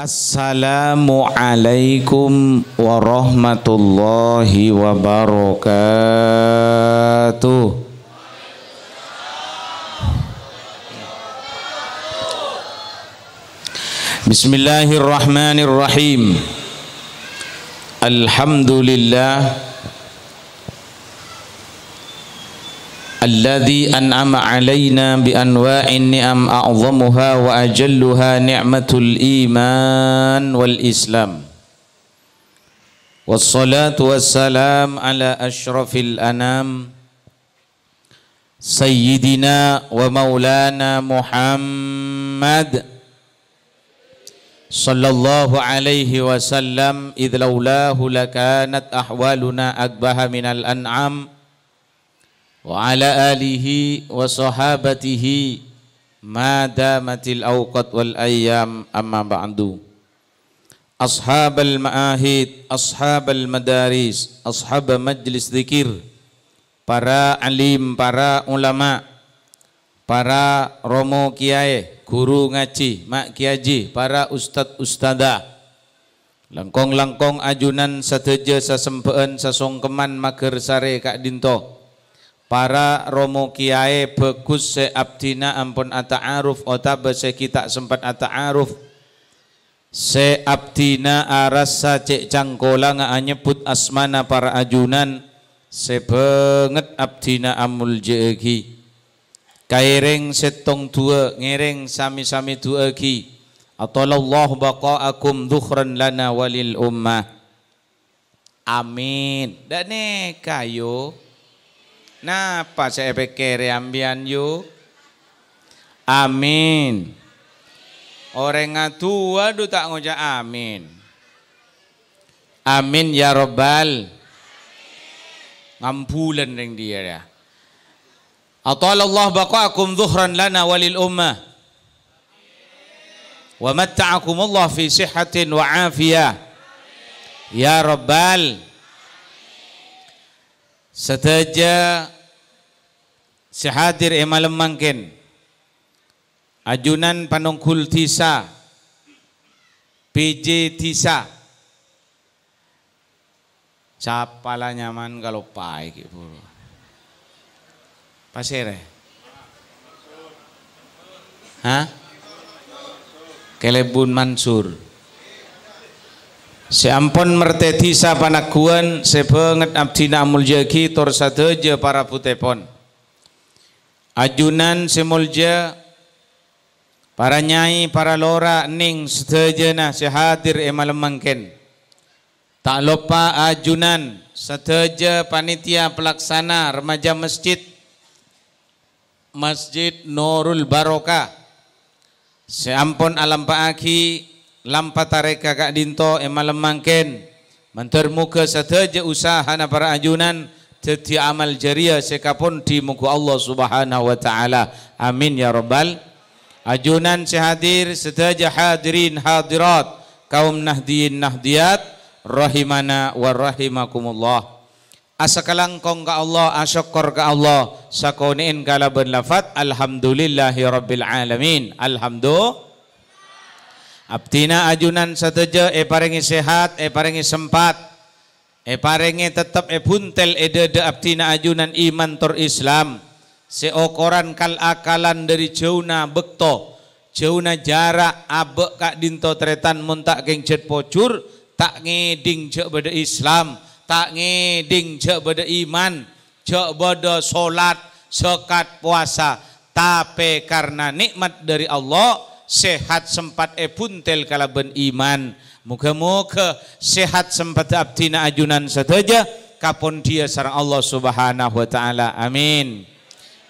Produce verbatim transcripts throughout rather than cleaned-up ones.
Assalamualaikum warahmatullahi wabarakatuh. Bismillahirrahmanirrahim. Alhamdulillah. Alladzi an'ama 'alaina bi anwa'in ni'am a'dhamuha wa ajalluha ni'matul iman wal islam. Wassalatu wassalam ala asyrafil anam, sayyidina wa maulana Muhammad sallallahu alaihi wasallam, idz laulahu lakanat ahwaluna akbaha minal an'am, wa ala alihi wa sahabatihi ma damatil awqat wal ayyam, amma ba'du. Ashabal ma'ahid, ashabal madaris, ashab majlis dzikir, para alim, para ulama, para romo kiyaè, ghuru ngajhi, ma' kiyaji, para ustad ustadzah, langkong-langkong ajunan sadhâjâ sasembhâ'ân sasongkeman maghârsarè ka'dinto. Para romo kiyaè bhâghus sè abdhina ampon ata'aruf otabâ sè ghi' ta' sempat ata'aruf, sè abdhina arassa cè' cangkolangnga anyebbhut asmana para ajunan sè bângèt abdhina amoljâ'aghi. Kaèrèng sèttong du'a, ngèrèng sami-sami du'aaghi. Athalallahu baqa'akum dhukhran lana walil ummah. Amin. Dâ' nèka, yu. Napa sè èpèkkèrè ambiyân, yu? Amin. Orèng adu'a dhu ta' ngoca' amin. Amin ya rabbal. Ngambulân rèng dhiyâ, ya. Athalallahu baqa'akum dhukhran lana walil ummah. Wa matta'akumullah fi sihhatin wa afiyah. Ya rabbal. Sadhâjâ sè hadir è malem mangkèn. Ajunan panonggul dhisa, P J dhisa. Sapa la nyamana kaloppaè ghi' buru. Pasèrè? Hah? Kalèbun Mansur. Sè ampon martè dhisa Panagghuwân, sè bângèt abdhina amoljâ'aghi tor sadhâjâ parabhutèpon. Ajunan sè moljâ, para nyai, para lora, nèng sadhâjâna sè hadir è malem mangkèn. Ta' loppa ajunan sadhâjâ panitia pelaksana remaja masjid, Masjid Nurul Barokah, sè ampon alampa'aghi lampa tarèka ka'dinto è malem mangkèn. Mandhâr moghâ sadhâjâ usahana para ajunan dhâddhi amal jariyah sè kapondhi mongghu Allah Subhanahu wa Ta'ala. Amin ya rabbal. Ajunan sè hadir, sadhâjâ hadirin hadirat, kaum Nahdiyin Nahdiyat, rahimana wa rahimakumullah. Asakalangkong ka Allah, asokkor ka Allah, sakonè'èn kalabân lafat, "Alhamdulillahirabbil alamin." Alhamdu-, Abdhina ajunan sadhâjâ èparèngè sehat, èparèngè sempat, èparèngè tettep èbhuntel è dhâdhâ abdhina ajunan iman tor Islam, sè okoran kal-akalan dhâri jhâuna bâkto, jhâuna jhârâ', abâ' ka'dinto tarètan mon ta' kèng jhât pojhur, ta' ngèdhing jhâ' bâdâ Islam, ta' ngèdhing jhâ' bâdâ iman, jhâ' bâdâ solat, zakat, powasa, tapè karna nè'mat dhâri Allah, sehat sempat èbhuntel kalabân iman. Moghâ-moghâ sehat sempat abdhina ajunan sadhâjâ kapondhiyâ sareng Allah Subhanahu wa Ta'ala. Amin.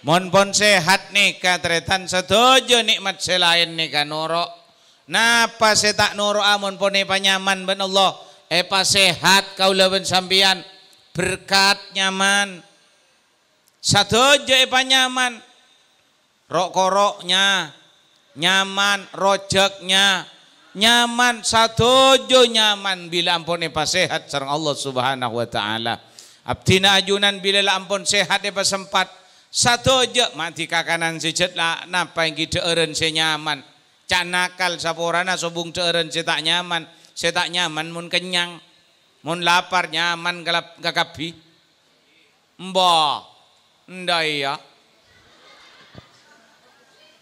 Mon pon sehat nèka, tarètan, sadhâjâ nè'mat sè laèn nèka noro'. Napa sè ta' noro'a mon pon èpanyaman bân Allah? Èpasehat kaulâ bân sampèyan. Berkat nyaman. Sadhâjâ èpanyaman. Ro'-koro'na nyaman, rojhâkna nyaman, sadhâjâ nyaman bilâ ampon èpasehat sareng Allah Subhanahu wa Ta'ala. Abdhina ajunan bilâ la ampon sehat èpasempat, sadhâjâ ma' dikakanan sè jhât la napa èngghi dhâ'ârân sè nyaman. Ca' nakal saporana sobung dhâ'ârân sè ta' nyaman. Sè ta' nyaman mon kennyang. Mon lapar nyaman kalab-, kakabbhi. Emba. Endâ' iyâ.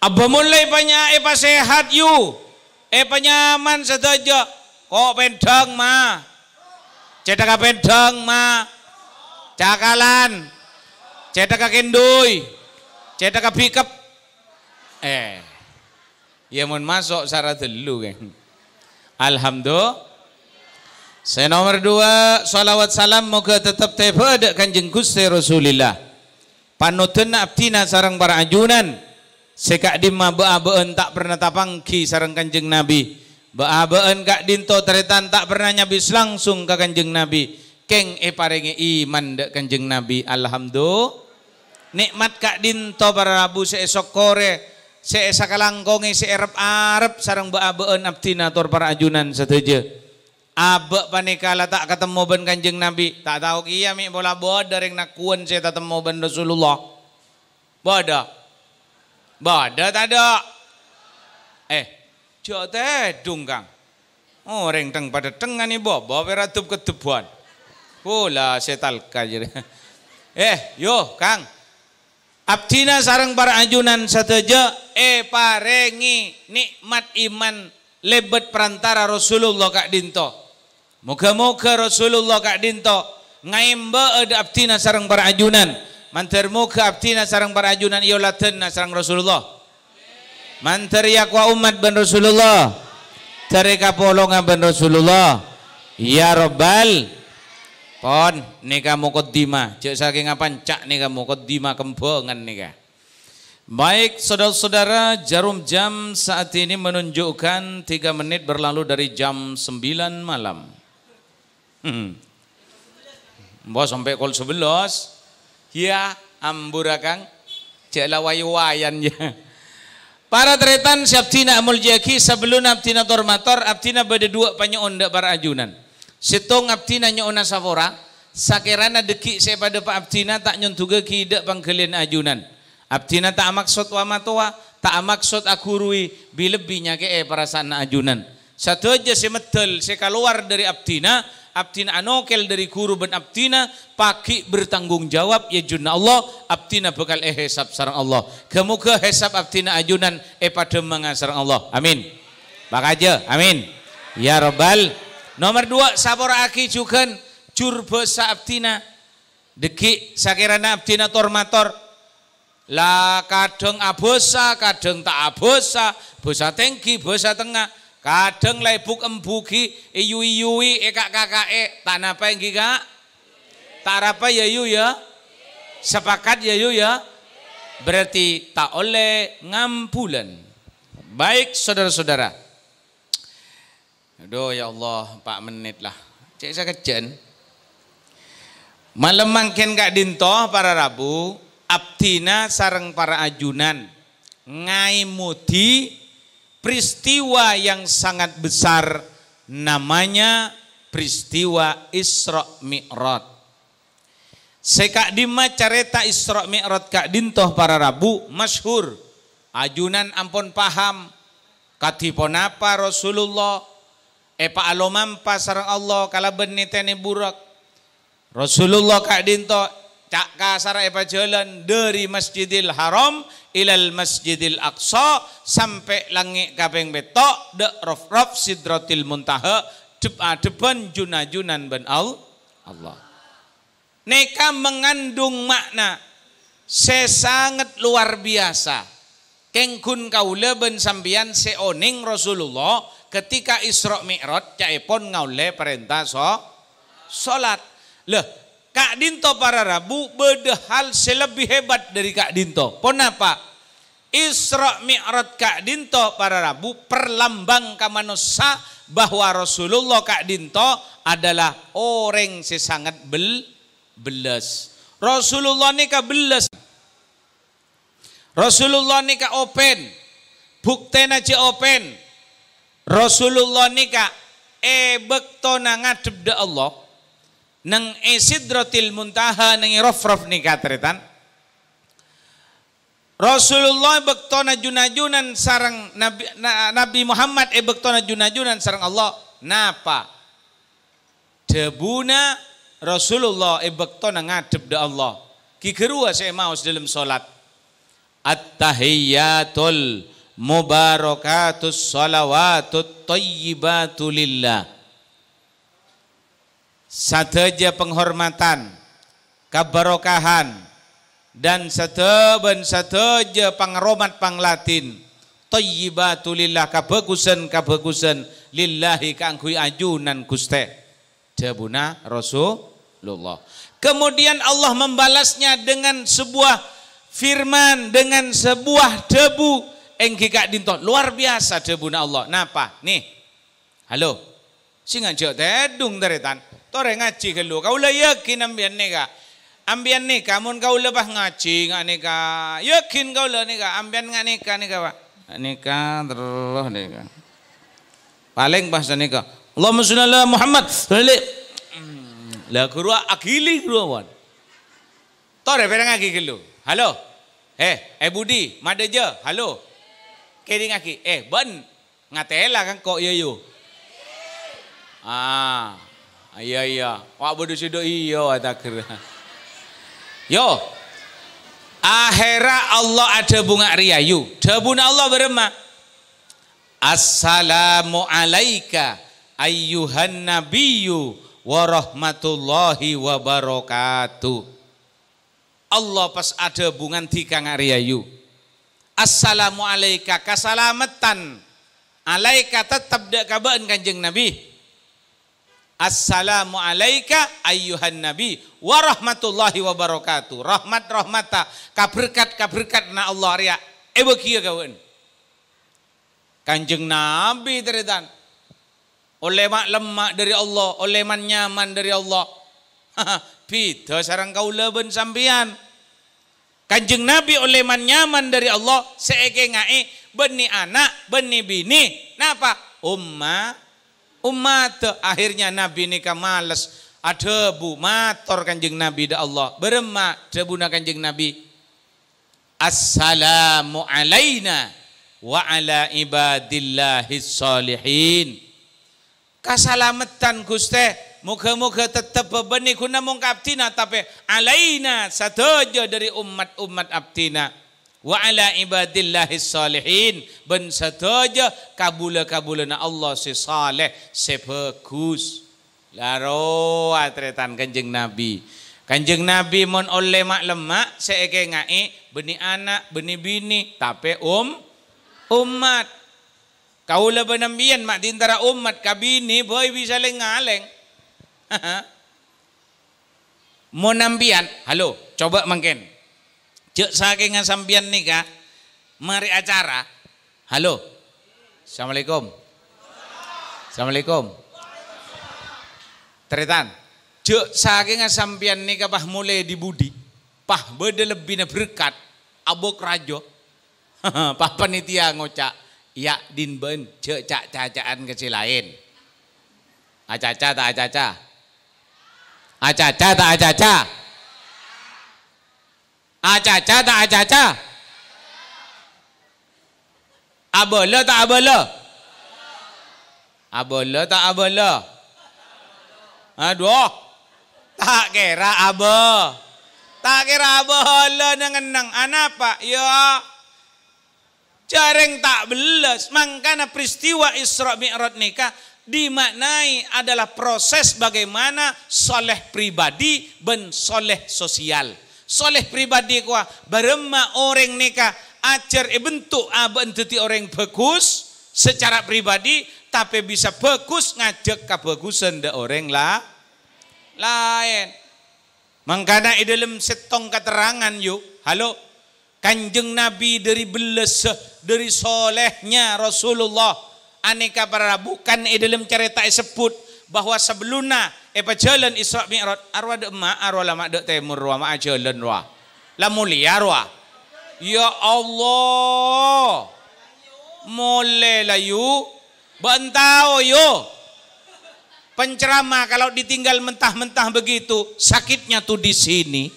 Abâ mon la èpanya-, èpasèhat, yu. Èpanyaman sadhâjâ. Ko' pèndhâng, ma. Cèthagghâ pèndhâng, ma. Cakalan. Cèthagghâ kèndhuy. Cèthagghâ bikep. Eh. Iyâ, mon maso' sara tello', kan. Alhamdulillah. Sè nomer dua, shalawat salam moghâ tetep tèbâ dâ' Kanjeng Ghustè Rasulillah. Panodhânna abdhina sareng para ajunan sè ka'dimma bâ'-abâ'ân ta' perna tapangghi sareng Kanjeng Nabi. Bâ'-abâ'ân ka'dinto tarètan ta' perna nyabis langsung ka Kanjeng Nabi. Kèng èparèngè iman dâ' Kanjeng Nabi. Alhamdulillah. Nè'mat ka'dinto para rabu sè èsokkorè, sè èsakalangkongè, sè èrep-arep sareng bâ'-abâ'ân abdhina tor para ajunan sadhâjâ. Abâ' panèka la ta' katemmo bân Kanjeng Nabi, ta' tao kèya mè' pola bâdâ rèng nagghuwân sè tatemmo bân Rasulullah. Bâdâ? Bâdâ tadâ'? Eh, jhâ' tèdung, Kang. Orèng teng-padâttengngan è bâbâ pèra' dub-keddubban. Pola sè talka jârèya. Eh, yo, Kang. Abdhina sareng para ajunan sadhâjâ èparèngè nè'mat iman lèbât parantara Rasulullah ka'dinto. Moghâ-moghâ Rasulullah ka'dinto ngaèmbâ'â dâ' abdhina sareng para ajunan. Mandhâr moghâ abdhina sareng para ajunan èoladhânna sareng Rasulullah. Mandhâr èyakowa ommat bân Rasulullah. Dhâri kapolonga bân Rasulullah. Ya Rabbal. Pon, nèka mukaddimah. Jhâ' sakènga panca' nèka mukaddimah kembhângan nèka. Baik, saudara-saudara, jarum jam saat ini menunjukkan tiga menit berlalu dari jam sembilan malam. Hmm. Mbok sampè' kol sebelas. Ya, ambura, Kang. Jhâ' la way-wayan, ya. Para tarètan sè abdhina amoljâ'aghi, sabellunna abdhina tor-mator, abdhina bâdâ duwâ' panyo'on dâ' para ajunan. Sèttong abdhina nyo'ona sapora, sakèrana dhâggi' sè èpadhâpa' abdhina ta' nyondhugâghi dâ' pangghâliyân ajunan. Abdhina ta' amaksod wa-matowa, ta' amaksod aghurui, bi-lebbi nyakè'è parasaanna ajunan. Sadhâjâ sè meddhâl, sè kalowar dâri abdhina, abdhina anokèl dâri ghuru bân abdhina, paghi' bertanggung jawab è ajunanna Allah, abdhina bhâkal èhèsab sareng Allah. Ghâ-moghâ hèsab abdhina ajunan èpadhâmmanga sareng Allah. Amin. Pakajâ, amin. Ya Rabbal. Nomer duwâ', sapora'aghi jhughân jhur bhâsa abdhina. Dhâggi' sakèrana abdhina tor-mator, la kadhâng abhâsa, kadhâng ta' abhâsa, bhâsa tèngghi, bhâsa tengnga, kadhâng la èbuk-embughi, èyu-iyui, èka'-kaka'è, ta' napa èngghi, Ka'? Ta' arapa, ya, Yu, ya? Sepakat, ya, Yu, ya? Berarti ta' ollè ngambulân. Baik, saudara-saudara. Aduh, ya Allah, empat menit lah. Cè' sakejjhân. Malem mangkèn ka'dinto, para rabu, abdhina sareng para ajunan ngaèmodhi peristiwa yang sangat besar, namanya peristiwa Isra Mi'raj. Sè ka'dimma carèta Isra Mi'raj ka'dinto para rabu masyhur. Ajunan ampon paham kadhi ponapa Rasulullah èpaalomampa sareng Allah kalabân nètènè Buraq. Rasulullah ka'dinto ca' kasarra èpajhâlân dhâri Masjidil Haram ilal Masjidil Aqsa sampè' langngè' kapèng pètto' dâ' raf-raf Sidratil Muntaha dhep-adhebbhân jun-ajunan bân Al-, Allah. Nèka mangandung ma'na sè sanget lowar biyasa. Kèng ghun kaulâ bân sampèyan sè onèng Rasulullah ketika Isra Mi'raj ca'èpon ngaollè parènta so-, solat. Lah, ka'dinto para rabu bâdâ hal sè lebbi hebat dhâri ka'dinto. Ponapa? Isra Mi'raj ka'dinto para rabu perlambang ka manossa bahwa Rasulullah ka'dinto adalah orèng sè sanget bel-, bellas. Rasulullah nèka bellas. Rasulullah nèka open. Buktèna jhâ' open. Rasulullah nèka è bâktona ngadhep dâ' Allah, neng è Sidratil Muntaha, neng è raf-raf nèka, tarètan. Rasulullah è bâktona jun-ajunan sareng Nabi, Na-, Nabi Muhammad è bâktona jun-ajunan sareng Allah. Napa? Dhâbuna Rasulullah è bâktona ngadhep dâ' Allah. Ghi ghâruwa sè èmaos dâlem solat. At-tahiyyatul mubarakatus shalawatut thayyibatu lillah. Sadhâjâ panghormatan, kabarokahan, dan sadhâ-, bân sadhâjâ pangaromat pangladhin, thayyibatu lillah, kabhâghusân-kabhâghusân, lillahi, kaangghuy ajunan Ghustè. Dhâbuna Rasulullah. Kemudian Allah membalasnya dengan sebuah firman, dengan sebuah dhâbu, èngghi ka'dinto. Luar biasa dhâbuna Allah. Napa? Nih. Halo. Sè ngajhâk tèdung, tarètan. Torè ngajhi ghâllu. Kaulâ yakin ampèyan nèka. Ampèyan nèka, mon kaulâ pas ngajhi nga' nèka. Yakin kaulâ nèka. Ampèyan nga' nèka, nèka, Pak. Nga' nèka, terros nèka. Palèng pas nèka. Allahumma sholli ala Muhammad. Balik. Lah, ghâruwa aghili ghâruwa, wan. Torè pèrengngaghi ghâllu. Halo. Hè, è budi, madâjâ. Halo. Kèdingngaghi. Eh, bân. Ngatèla kan ko' iyâ, yu? Ah, iyâ, iyâ. Wa' bâdâ sè dâ' iyâ, wa' taghâr. Yo. Ahèrra Allah adhâbu nga' rèya, yu. Dhâbuna Allah bârâmma? "Assalamu alaika ayyuhan nabiyyu wa rahmatullahi wa barakatuh." Allah pas adhâbu ngandhika nga' rèya, yu. "Assalamu alaika," kasalameddhân. "Alaika," tettep dâ' ka bâ'na, Kanjeng Nabi. "Assalamu alaika ayyuhan nabi wa rahmatullahi wa barakatuh." Rahmat-rahmatta, kaberkat-kaberkadhânna Allah rèya èbâghiyâ ka bâ'na. Kanjeng Nabi, tarètan, ollè ma'-lemma' dâri Allah, ollè man-nyaman dâri Allah. Bhidhâ sareng kaulâ bân sampèyan. Kanjeng Nabi ollè man-nyaman dâri Allah sè èkènga'è bânnè ana', bânnè binè. Napa? Umma-, ummadhâ. Akhirnya Nabi nèka males adhâbu, mator Kanjeng Nabi dâ' Allah. Bârâmma dhâbuna Kanjeng Nabi? "Assalamu alaina wa ala ibadillahis shalihin." Kasalameddhân, Ghustè, moghâ-moghâ tettep bânnè ghun namong ka abdhina, tapè alaina, sadhâjâ dâri ommat-ommat abdhina, wa ala ibadillahis shalihin, bân sadhâjâ kabulâ-kabulâna Allah sè saleh, sè bhâghus. La rowa tarètan Kanjeng Nabi. Kanjeng Nabi mon ollè ma'-lemma' sè èkènga'è bânnè ana', bânnè binè, tapè om-, ommat. Kaulâ bân sampèyan ma' di antara ommat ka binè bhâi bisa lèng-ngalèng. Mon sampèyan, halo, coba mangkèn. Jhâ' sakènga sampèyan nèka marè acara. Halo. Assalamualaikum. Assalamualaikum. Tarètan, jhâ' sakènga sampèyan nèka pas molè di budi, pas bâdâ lebbina berkat, abâk rajâ. Pas panitia ngoca', "Iyâ, din bân, jhâ' ca'-caca'an ka sè laèn." Acaca ta' acaca? Acaca ta' acaca? Acaca ta' acaca? Abâlâ ta' abâlâ? Abâlâ ta' abâlâ? Adhu, ta' kèra abâ-, ta' kèra abâlâ neng-enneng. Anapa? Iyâ, jhâreng ta' bellas. Mangkana peristiwa Isra Mi'raj nèka dimaknai adalah proses bagaimana soleh pribadi bân soleh sosial. Soleh pribadi kowa, bârâmma orèng nèka ajhâr èbentuk abâ'na dhâddhi orèng bhâghus secara pribadi, tapè bisa bhâghus ngajhâk kabhâghusân dâ' orèng la-, laèn. Mangkana è dâlem sèttong katerrangan, yu, halo, Kanjeng Nabi dâri bellassa, dâri solehnya Rasulullah. Anèka para rabu, kan è dâlem carèta èsebbhut bahwa sabellunna èpajhâlân Isra Mi'raj, arowa dâ' emma', arowa la ma' dâ' tèmor, rowa ma' ajhâlân, rowa. La molèya, rowa. Ya Allah. Molè la, yu. Bâ'na tao, yu. Penceramah kalau ditinggal mentah-mentah begitu, sakitnya tuh di sini.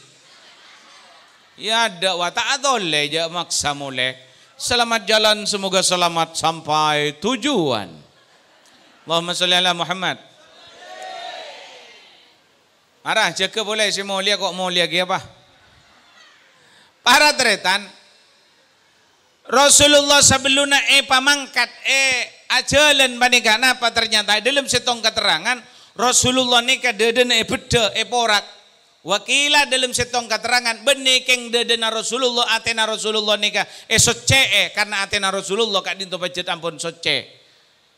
Yâ, adâ' wa ta' atolè, jâ' maksa molè. Selamat jalan, semoga selamat sampai tujuan. Allahumma sholli ala Muhammad. Mara, jâgâ polè sè molèya, ko' molèya kèya, Pa'. Para tarètan, Rasulullah sabellunna èpamangkat, è, ajhâlân panèka, napa ternyata è dâlem sèttong katerrangan, Rasulullah nèka dâdâna èbeddhâ, èporak. Wa qila dâlem sèttong katerrangan, bânnè kèng dâdâna Rasulullah, atèna Rasulullah nèka èsoccè'è, karna atèna Rasulullah ka'dinto pajhât ampon soccè.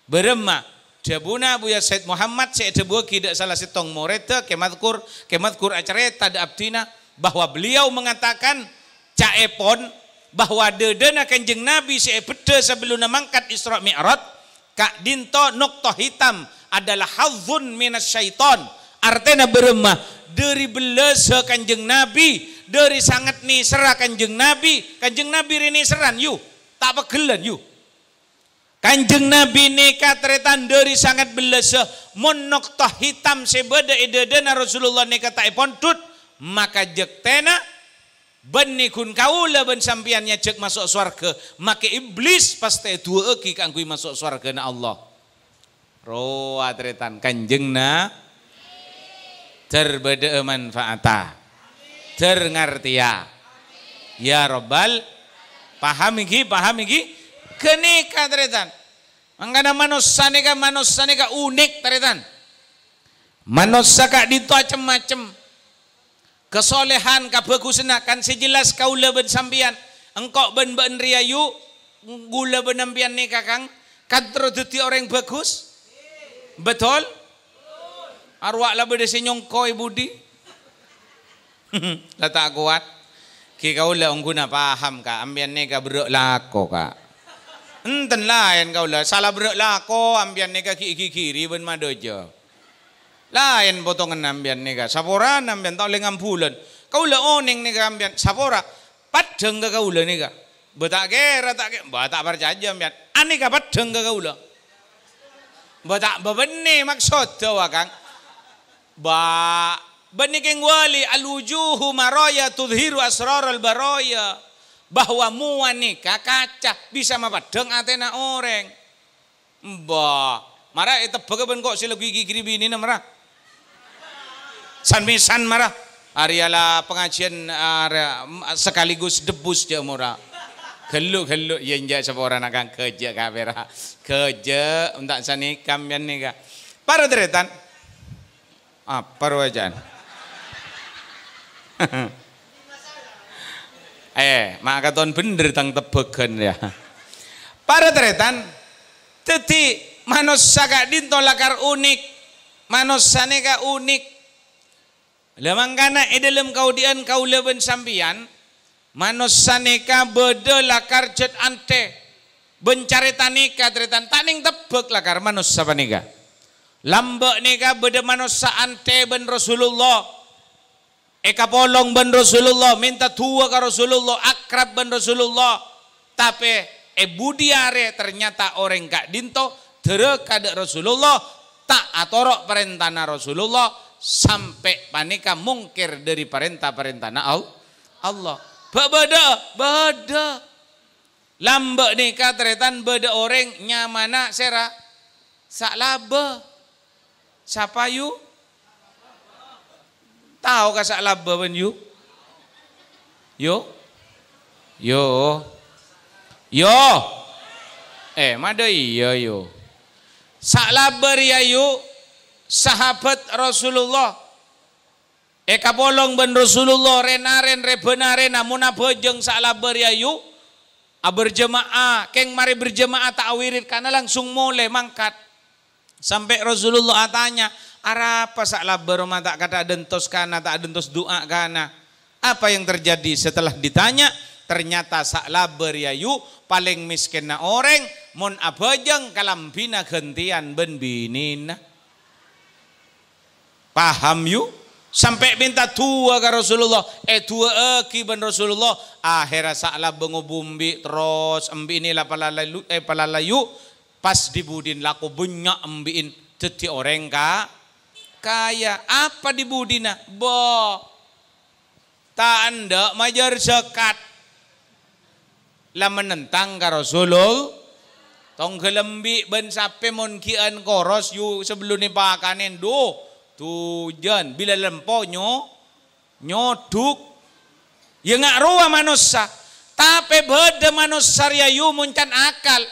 Bârâmma? Dhâbuna Buya Said Muhammad sè èdhâbuwâghi dâ' sala sèttong morèdda Kè Madkur, Kè Madkur acarèta dâ' abdhina, bahwa beliau mengatakan, ca'èpon, bahwa dâdâna Kanjeng Nabi sè èbeddhâ sabellunna mangkat Isra Mi'raj, ka'dinto nokto hitam adalah hazzun minasy syaiton. Artèna bârâmma? Dâri bellâsâ Kanjeng Nabi, dâri sanget nèserra Kanjeng Nabi, Kanjeng Nabi rè nèserran, yu, ta' pegghellân, yu. Kanjeng Nabi nèka tarètan dâri sanget bellâsâ, mon nokto hitam sè bâdâ è dâdâna Rasulullah nèka ta' èpondhut, maka jhâktèna bânnè ghun kaulâ bân sampèyan nyajhâk maso' sowarghâ, makè Iblis pastè èdu'â'âghi kaangghuy maso' sowarghâna Allah. Rowa tarètan Kanjeng Na-, Dâr bâdâ'â manfaatta. Dâr ngartèya. Ya Rabbal, paham ènggi? Paham ènggi? Ghânèka, tarètan. Mangkana manossa nèka, manossa nèka unik, tarètan. Manossa ka'dinto cem-macem. Kasolehan, kabhâghusânna, kan sè jelas kaulâ bân sampèyan, engko' bân bâ'na rèya, yu, kaulâ bân sampèyan nèka, Kang, kan terro dhâddhi orèng bhâghus? Betul? Arowa la bâdâ sè nyongkoè budi. La ta' kowat. Ghi kaulâ ongghuna paham, Ka'. Sampèyan nèka berrâ' lako, Ka'. Enten laèn kaulâ, sala berrâ' lako, sampèyan nèka ghi' èghighiri bân madhâjâ. Laèn potonganna sampèyan nèka, saporana sampèyan ta' ollè ngambulân. Kaulâ onèng nèka sampèyan, sapora. Paddhâng ka kaulâ nèka. Bâ ta' kèra, ta' kè-, bâ ta' parcajâ sampèyan. Anèka paddhâng ka kaulâ. Bâ ta' bâbânnè maksodda, wa, Kang. Bâ, bânnè kèng wali, al-wujuhu maraya tudhiru asraral baraya. Bahwa mowa nèka kaca bisa mapaddhâng atèna orèng. Mbah, mara ètebbhâghâ bân ko' sè lagghu èghighiri binèna, mara. San-mèsan, mara. Arèya la pangajiân, arè-, m-, sekaligus debus, jâ' mora. Ghellu'-ghellu', iyâ, enjâ', saporana, Kang, ghâjâ' kapèra. Ghâjâ', enta' sanèka sampèyan nèka. Para tarètan. Apa rowa ca'na? Eh, makaton bhendher tang tebbhâghân, yâ. Para tarètan, dhâddhi manossa ka'dinto lakar unik. Manossa nèka unik. La mangkana è dhâlem kaodi'ân kaulâ bân sampèyan, manossa nèka bâdâ lakar jhât anthè. Bân carèta nèka, tarètan, ta' nèng tebbhâk lakar manossa panèka. Lambâ' nèka bâdâ manossa anthè bân Rasulullah. Èkapolong bân Rasulullah, mènta du'a ka Rasulullah, akrab bân Rasulullah. Tapè è budi arè ternyata orèng ka'dinto dârâka dâ' Rasulullah, ta' atoro' parèntana Rasulullah, sampè' panèka mongkèr dâri parènta-parèntana Al-, Allah. Bâ-, bâdâ, bâdâ. Lambâ' nèka, tarètan, bâdâ orèng nyamana sèra Sa'laba. Sapa, yu? Tao ka Sa'laba, bân, yu? Yo? Yo. Yo. Eh, madâ iyâ, yo. Sa'laba rèya, yu, sahabat Rasulullah. Èkapolong bân Rasulullah, rè-narèn, rè-bânarèna, mon abhâjâng Sa'laba rèya, yu, aberjamaah, kèng marè berjamaah ta' awirid, kana langsung molè mangkat. Sampè' Rasulullah atanya, "Arapa Sa'laba roma ta' ka-, ta' dântos kana, ta' dântos du'a kana? Apa yang terjadi?" Setelah ditanya, ternyata Sa'laba rèya, yu, palèng mèskènna orèng, mon abhâjâng kalambhina ghântèyan bân binèna. Paham, yu? Sampè' mènta du'a ka Rasulullah, èdu'aaghi bân Rasulullah, ahèrra Sa'laba ngobumbi terros, embi'na la palalalu-, eh, palalayu, pas dhi budina lako bânnya' embi'na dhâddhi orèng ka-, kaya. Apa dhi budina? Bo. Ta' endâ' majâr zakat. La menentang ka Rasulul-, tongghâl embi' bân sapè mon ghi'ân koros yu sabellunna èpakanè, dhu, dujân, bilâ lempo nyo-, nyodhuk. Ya nga' rowa manossa, tapè bâdâ manossa rèya yu mon can akal.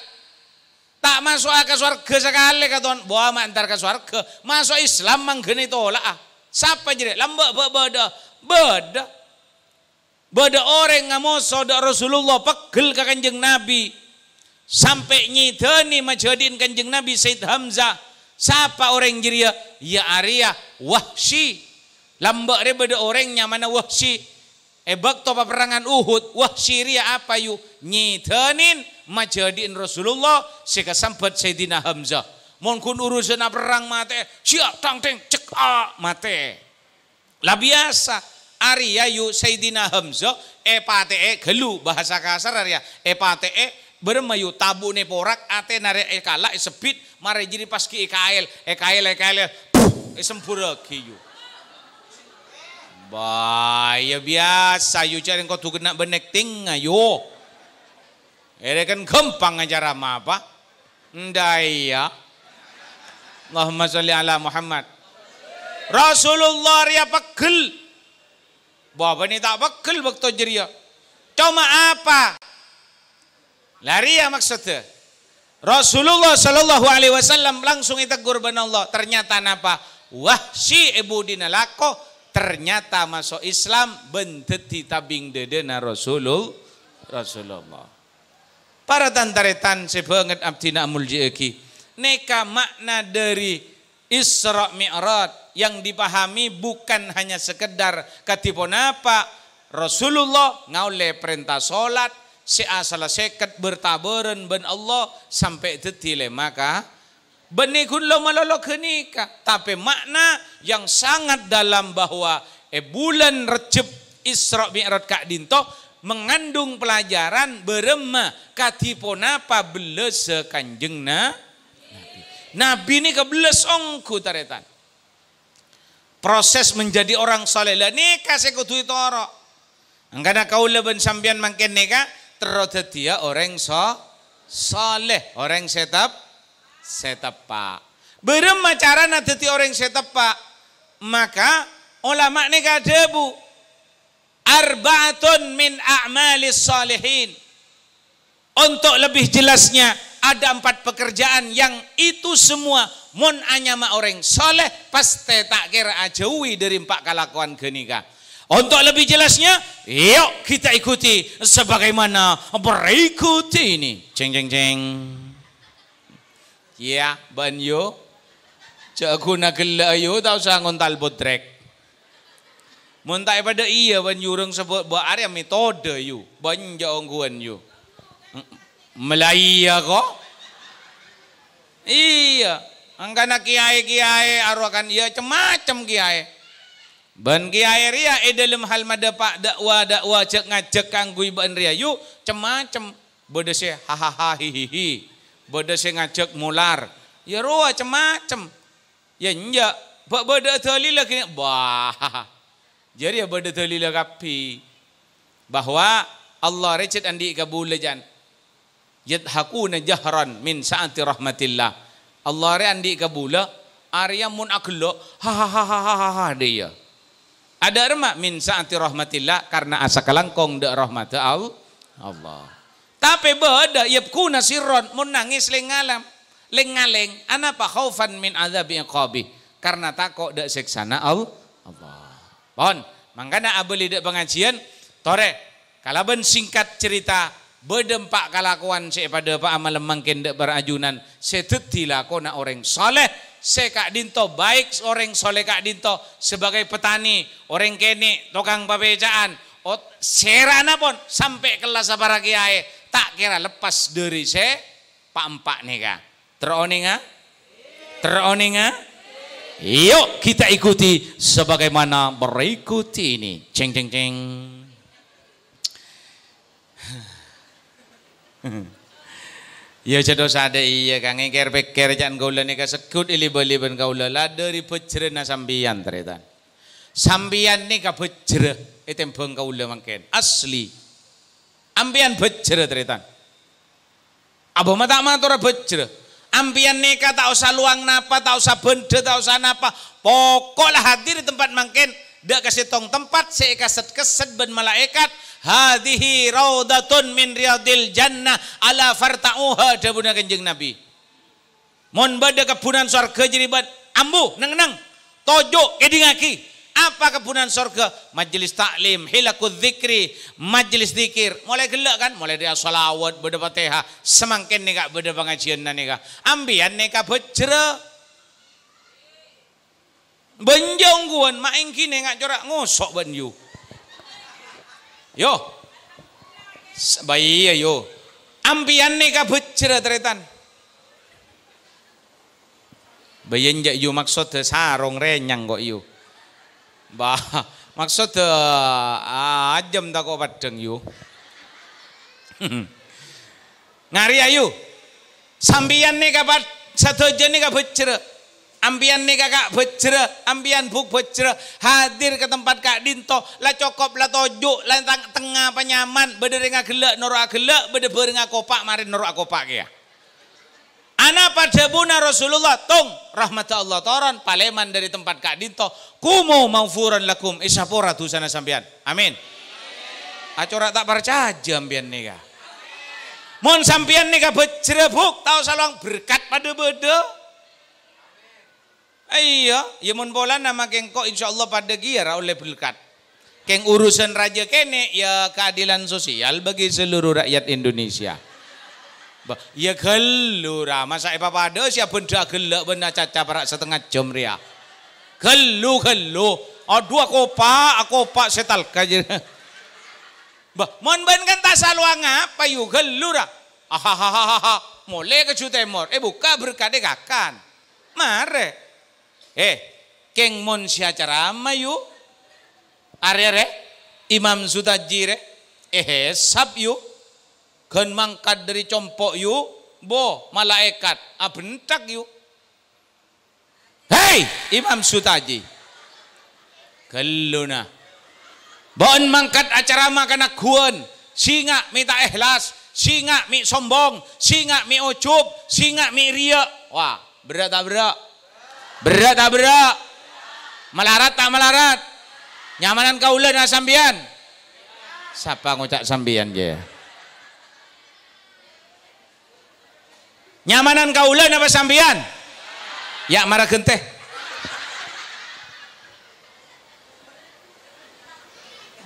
Ta' maso'a ka sowarghâ sakalè, katon, bâ ma' entar ka sowarghâ. Maso' Islam mangghâna ètola'a. Sapa jârèya? Lambâ' bâ-, bâdâ. Bâdâ. Bâdâ orèng ngamoso dâ' Rasulullah, pegghel ka Kanjeng Nabi. Sampè' nyèdhâni majâdhi'in Kanjeng Nabi Sayyid Hamzah. Sapa orèng jârèya? Ya arèya Wahsy. Lambâ' rè bâdâ orèng nyamana Wahsy. È bâkto paperrangan Uhud, Wahsy rèya apa, yu? Nyèdhânin majâdhi'in Rasulullah sè kasambhât Sayyidina Hamzah. Mon ghun urusanna perrang matè, siap, tang, teng, cek, a, matè. La biyasa, arèya, yu, Sayyidina Hamzah èpatè'è ghâllu, bahasa kasar arèya, èpatè'è bârâmma, yu, tabu'na èporak, atèna rè èkala', èsebbit, marè jârèya pas ghi' èkaèl, èkaèl, èkaèl, puh, èsembhurrâghi, yu. Bâ, ya biyasa, yu, carèng kodhu kènè' bân akting, ayo. Èrè kan ghâmpang acara mapa? Endâ' iyâ. Allahumma sholli ala Muhammad. Rasulullah rèya pegghel. Bâ, bânnè ta' pegghel bâkto jârèya. Coma apa? La rèya maksodda. Rasulullah sallallahu alaihi wasallam langsung ètegghur bân Allah. Ternyata napa? Wahsy è budina lako, ternyata maso' Islam bân dhâddhi tabing dâdâna Rasulul-, Rasulullah. Para tan-tarètan sè bângèt abdhina amoljâ'aghi, nèka ma'na dhâri Isra Mi'raj yang dipahami bukan hanya sekedar kadhi ponapa Rasulullah ngaollè parènta solat sè asalla sèket bertabaran bân Allah sampè' dhâddhi lèma ka-, bânnè ghun lo-, malolo ghânèka, tapè ma'na yang sangat dalam bahwa è bulân Rejjeb Isra Mi'raj ka'dinto mengandung pelajaran bârâmma kadhi ponapa bellâssa Kanjeng Na-, Nabi. Nabi nèka bellâs ongghu, tarètan. Proses menjadi orang saleh. La nèka sè kodhu ètoro'. Mangkana kaulâ bân sampèyan mangkèn nèka terro dhâddhiyâ orèng so-, saleh, orèng sè tep-, sè teppa'. Bârâmma carana dhâddhi orèng sè teppa'? Maka ulama nèka adhâbu, "Arba'atun min a'malis shalihin." Untuk lebih jelasnya, ada empat pekerjaan yang itu semua mon anyama orèng saleh, pastè ta' kèra ajhâuwi dhâri empa' kalakowan ghânèka. Untuk lebih jelasnya, yuk kita ikuti sebagaimana berikut ini. Ceng, ceng, ceng. Iyâ, bân yu. Jhâ' ghuna ghellâ' yu, ta' osa ngontal bodrek. Mon ta' èpadâ iyâ bân yu rèng sè bâ-, bâ' arèya metode yu, bânnya' ongghuwân yu. M-, mèla iyâ ko'. Iyâ, mangkana kiyaè-kiyaè arowa kan iyâ cem-macem kiyaè. Bân kiyaè rèya è dhâlem hal madhâpa' da'wa-da'wa jhâ' ngajhâk kaangghuy bâ'na rèya yu cem-macem. Bâdâ sè hahaha hihihi, bâdâ sè ngajhâk molar. Iyâ rowa cem-macem. Iyâ enjâ', bâ-, bâdâ dalilla ghânèka. Bâh. Jârèya bâdâ dalilla kabbhi bahwa Allah rè cè' andi' kabulâ, jân. "Yadhakuna jahran min sa'ati rahmatillah." Allah rè andi' kabulâ, arèya mon aghellâ', hahaha, dhâ iyâ. Adâ' remma min sa'ati rahmatillah, karna asakalangkong dâ' rahmaddhâ Al-, Allah. Tapè bâdâ yabkuna sirron, mon nangès lèng-ngalèng, lèng-ngalèng. Anapa? Khaufan min adzabi iqabih, karna tako' dâ' sèksana Al-, Allah. Pon, mangkana abâli dâ' pangajiyân, torè, kalabân singkat cerita, bâdâ empa' kalakowan sè èpadâpa'a malem mangkèn dâ' para ajunan, sè dhâddhi lakona orèng saleh, sè ka'dinto, baik orèng saleh ka'dinto sebagai petani, orèng kènè', tokang papèca'an, ot-, sèrana pon, sampè' kellassa para kiyaè, ta' kèra leppas dhâri sè pa'-empa' nèka. Terro onènga? Terro onènga? Yuk kita ikuti sebagaimana berikut ini. Ceng, ceng, ceng. Ya, jhâ' dhâ' sadhâ iyâ, Kang. Ngèkèr-pèkkèr ca'na kaulâ nèka segghut èli-bâli bân kaulâ. La dhâri bhâjrâna sampèyan, tarètan. Sampèyan nèka bhâjhrâ ètèmbhâng kaulâ mangkèn. Asli. Ampèyan bhâjhrâ, tarètan. Abâ ma' ta' matora bhâjhrâ. Ampèyan nèka ta' osa lowang napa, ta' osa bhendhâ, ta' osa napa. Pokok la hadir è tempat mangkèn. Dâ' ka sèttong tempat sè èkasèt-kèsèt bân malaèkat. "Hadzihi raudhatun min riyadil jannah, ala farta'uha," dhâbuna Kanjeng Nabi. Mon bâdâ kebbhunan sowarghâ jârèya bân ambu, neng-enneng, toju', kèdingngaghi. Apa kebbhunan sowarghâ? Majelis taklim, hilaqud dzikri, majelis dzikir. Molaè ghellâ' kan? Molaè dâri shalawat, bâdâ Fatihah. Samangkèn nèka bâdâ pangajiyânna nèka. Ampèyan nèka bhâjhrâ. Bânjâ ongghuwân, ma' ènggi nènga' cora' ngoso' bân yu. Yo. S-, bâ iyâ, yo. Ampèyan nèka bhâjhrâ, tarètan. Bâ iyâ enjâ' yu, maksoddhâ sarong rènyang ko' yu. Bâ, maksoddhâ, ah, ajâm tako' paddhâng yu. Ngarè ayu. Sampèyan nèka pad-, sadhâjâ nèka bhâjhrâ. Ampèyan nèka, Ka', bhâjhrâ. Ampèyan, Bu', bhâjhrâ. Hadir ka tempat ka'dinto. La cokop, la toju', la tang-, tengnga panyaman. Bâdâ rèng aghellâ', noro' aghellâ'. Bâdâ bârâng akopa', marè noro' akopa' kèya. Anapa dhâbuna Rasulullah, "Tong, rahmatta Allah toron, palèman dâri tempat ka'dinto. Qumu maghfuran lakum, èsapora dhusana sampèyan." Amin. Acora' ta' parcajâ ampèyan nèka. Mon sampèyan nèka bhâjhrâ, Bu', ta' osa lowang, berkat padâ bâdâ. Iyâ, iyâ mon polana makè engko' insyaallah padâ kèya ra ollè berkat. Kèng urusan rajâ kènè', ya keadilan sosial bagi seluruh rakyat Indonesia. Bâ, ya ghâllu ra, masa èpapadâ sè abhendhâ aghellâ' bân acaca para' satengnga jâm rèya. Ghâllu, ghâllu. Adhu, akopa', akopa' sè talka jâ. Bâ, mon bân kan ta' salowa ngapa yu, ghâllu ra. Ahahahaha. Molè ka Ju Tèmor, èbukka' berkat è kakan. Marè. Eh, kèng mon sè acarama yu. Arè-arè, Imam Sutaji rè, èhèsap yu. Ghân mangkat dâri compo' yu, bo, malaèkat, abhenthak yu. Hei, Imam Sutaji. Ghâlluna. Bâ'na mangkat acarama ka nagghuwân, sènga' mè' ta' èhlas, sènga' mè' sombong, sènga' mè' ojub, sènga' mè' rèya'. Wah, berrâ' ta' berrâ'? Berrâ' ta' berrâ'? Malarat ta' malarat? Nyamanan kaulâ na sampèyan? Sapa ngoca' sampèyan, jâ? Nyamanan kaulâ napa sampèyan? Ya', mara ghântè.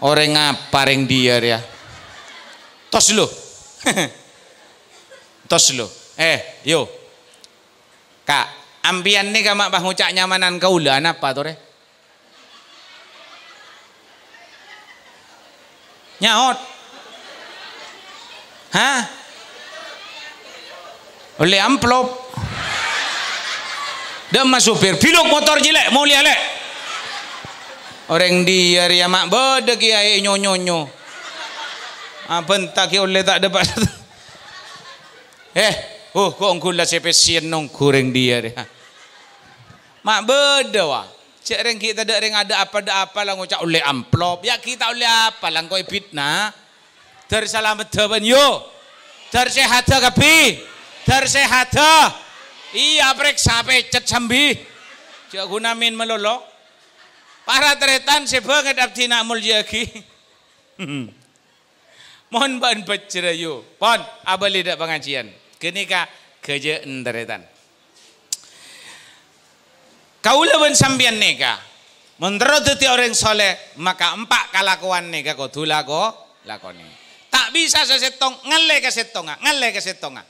Orèng apa rèng dhiyâ rèya? Tos, lo. Tos, lo. Eh, yo. Ka', ampèyan nèka ma' pas ngoca' nyamanan kaulâ, napa to, rè? Nyaot. Hah? Ollè amplop. Dâ' emma sopir, biluk motor jiyâ, Lè', molèya, Lè'. Orèng dhiyâ rèya ma' bâdâ kèyaè nyo-nyonyo. Abhânta ghi' ollè ta' dâpa'. Eh, oh, kok ongghu la sè pèssèyan ongghu rèng dhiyâ rèya. Ma' bâdâ, wa. Jhâ' rèng ghi' tadâ' rèng adâ' apa-dâ' apa la ngoca' ollè amplop. Ya' ghi' ta' ollè apa la engko' èbitna. Dâr salameddhâ bân yo. Dâr sèhadhâ kabbhi. Dâr sèhadhâ. Iyâ, parèksa pècet sambi. Jhâ' ghun amin malolo. Para tarètan sè bângèt abdhina amoljâ'aghi. Mon bâ'na bhâjhrâ yu, pon, abâli dâ' pangajiyân. Ghânèka ghâjâ'ân, tarètan. Kaulâ bân sampèyan nèka, mon terro dhâddhi orèng soleh, maka empa' kalakowan nèka kodhu lako-, lakonè. Ta' bisa sasèttong ngallè ka sèttongnga, ngallè ka sèttongnga.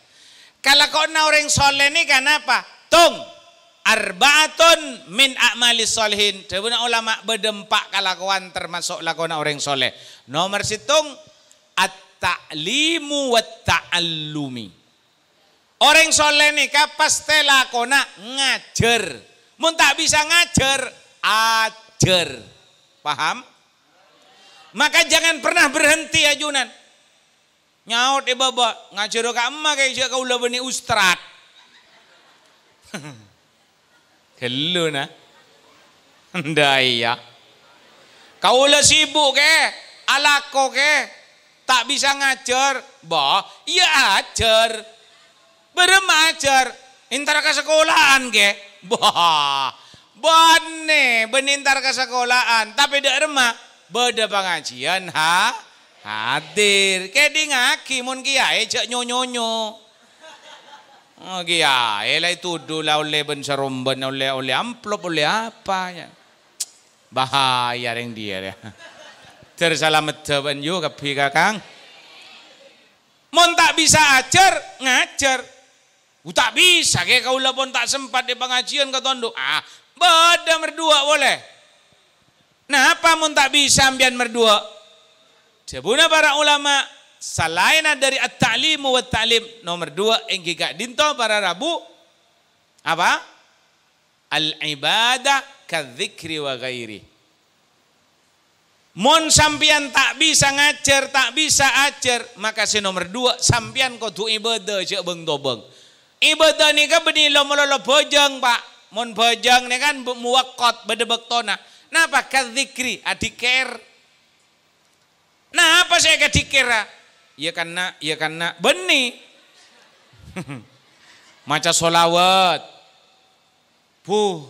Kalakowanna orèng soleh nèka napa? Tong, "Arba'atun min a'malis sholihin." Dhâbuna ulama, bâdâ empa' kalakowan termaso' lakona orèng soleh. Nomer sèttong, at-ta'limu wat-ta'allumi. Orèng soleh nèka pastè lakona ngajhâr. Mon ta' bisa ngajhâr, ajhâr. Paham? Maka jangan pernah berhenti, ajunan. Nyaot è bâbâ, "Ngajhâr ka'emma kèya, jhâ' kaulâ bânnè ustad." Ghâllu, na. Endâ, iyâ. Kaulâ sibuk, Kè, alako, Kè, ta' bisa ngajhâr. Bâh, iyâ ajhâr. Bârâmma ajhâr? Entar ka sakola'an, Kè. Bâh, bânnè, bânnè entar ka sakola'an. Tapè dâ' remma bâdâ pangajiyân, ha? Hadir. Kèdingngaghi mon kiyaè jhâ' nyo-nyonyo. Oh, kiyaè la ètodhu la ollè bân-sarombân, ollè, ollè amplop, ollè apa, yâ. Bahaya rèng dhiyâ, yâ. Dhâr salameddhâ bân yu kabbhi, kakang. Mon ta' bisa ajhâr, ngajhâr. "U, ta' bisa, Kè, kaulâ pon ta' sempat è pangajiyân katondo." Ah, bâdâ merdua polè. Napa mon ta' bisa sampèyan merdua? Dhâbuna para ulama, salaènna dâri at-ta'limu wat-ta'lim, nomer dua èngghi ka'dinto para rabu, apa? Al-ibadah kadzikri wa ghairi. Mon sampèyan ta' bisa ngajhâr, ta' bisa ajhâr, maka sè nomer dua, sampèyan kodhu ibadah, jhâ' bâng-tobâng. Ibadah nèka bânnè lo-, malolo bhâjâng, Pa'. Mon bhâjâng nèka kan bu-, muwaqqat, bâdâ bâktona. Napa? Kadzikri, adhikèr. Napa sè èkadhikèra? Iyâ kanna', iyâ kanna'. Bânnè. Maca sholawat. Buh,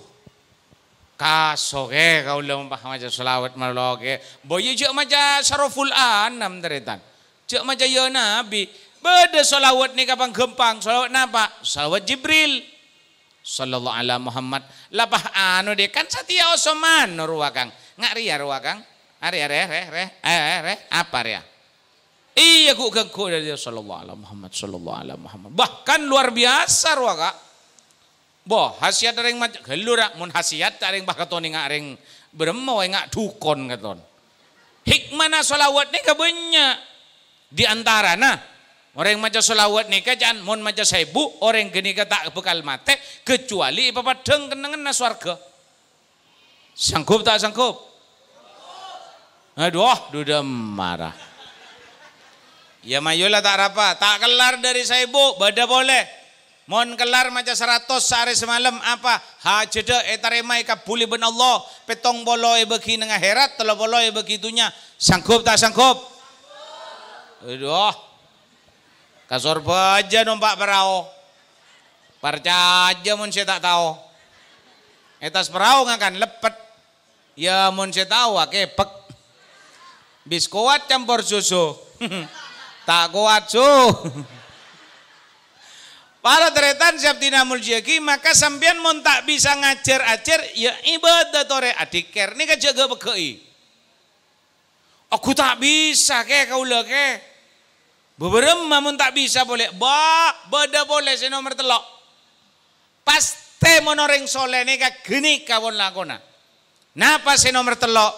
kaso, Kè, kaulâ mon pas maca sholawat malolo, Kè. Bâ iyâ jhâ' maca Saroful Anam, tarètan. Jhâ' maca Ya Nabi. Bâdâ sholawat nèka pangghâmpang. Sholawat napa? Sholawat Jibril. Sallallahu ala Muhammad. La pas anu, dhi, kan satèya osoman rowa, Kang. Nga' rèya rowa, Kang. Arè, arè, rè, rè, eh, eh, rè. Apa rèya? Iyâ, ghu-, ganggu dâri sallallahu ala Muhammad, sallallahu ala Muhammad. Bahkan luar biasa rowa, Ka'. Bâh, khasiat rèng maca, ghâllu ra, mon khasiat rèng pas katonè nga' rèng bârâmma waè nga' dhukon katon. Hikmana sholawat nèka bânnya'. Di antarana, orèng maca sholawat nèka ca'an mon maca saèbu, orèng ghânèka ta' bhâkal matè, kecuali èpapaddhâng kennengnganna sowarghâ. Sanggup ta' sanggup? Adhu, dudem mara. Iyâ, mayu la ta' arapa, ta' kellar dâri saèbu, bâdâ polè. Mon kellar maca saratos saarè samalem, apa? Hajhâddhâ ètarèma èkabbhuli bân Allah, pèttong polo èbâgi neng akhèrat, tello polo èbâgi dhunnya. Sanggup ta' sanggup? Adhu. Ka Sorbhâjâ nompa' parao. Parcajâ mon sè ta' tao. È attas parao ngakan leppet. Iyâ, mon sè tao akèpèk. Biskowat campor susu. Ta' kowat, su. Para tarètan sè abdhina moljâ'aghi, maka sampèyan mon ta' bisa ngajhâr-ajhâr, iyâ ibadah torè adhikèr. Nèka jhâ' ghâ-bâghâ'i. Ongghu ta' bisa, Kè, kaulâ, Kè. Bâbârâmma mon ta' bisa polè? Bâ, bâdâ polè sè nomer tello'. Pastè mon orèng soleh nèka ghânèka pon lakona. Napa sè nomer tello'?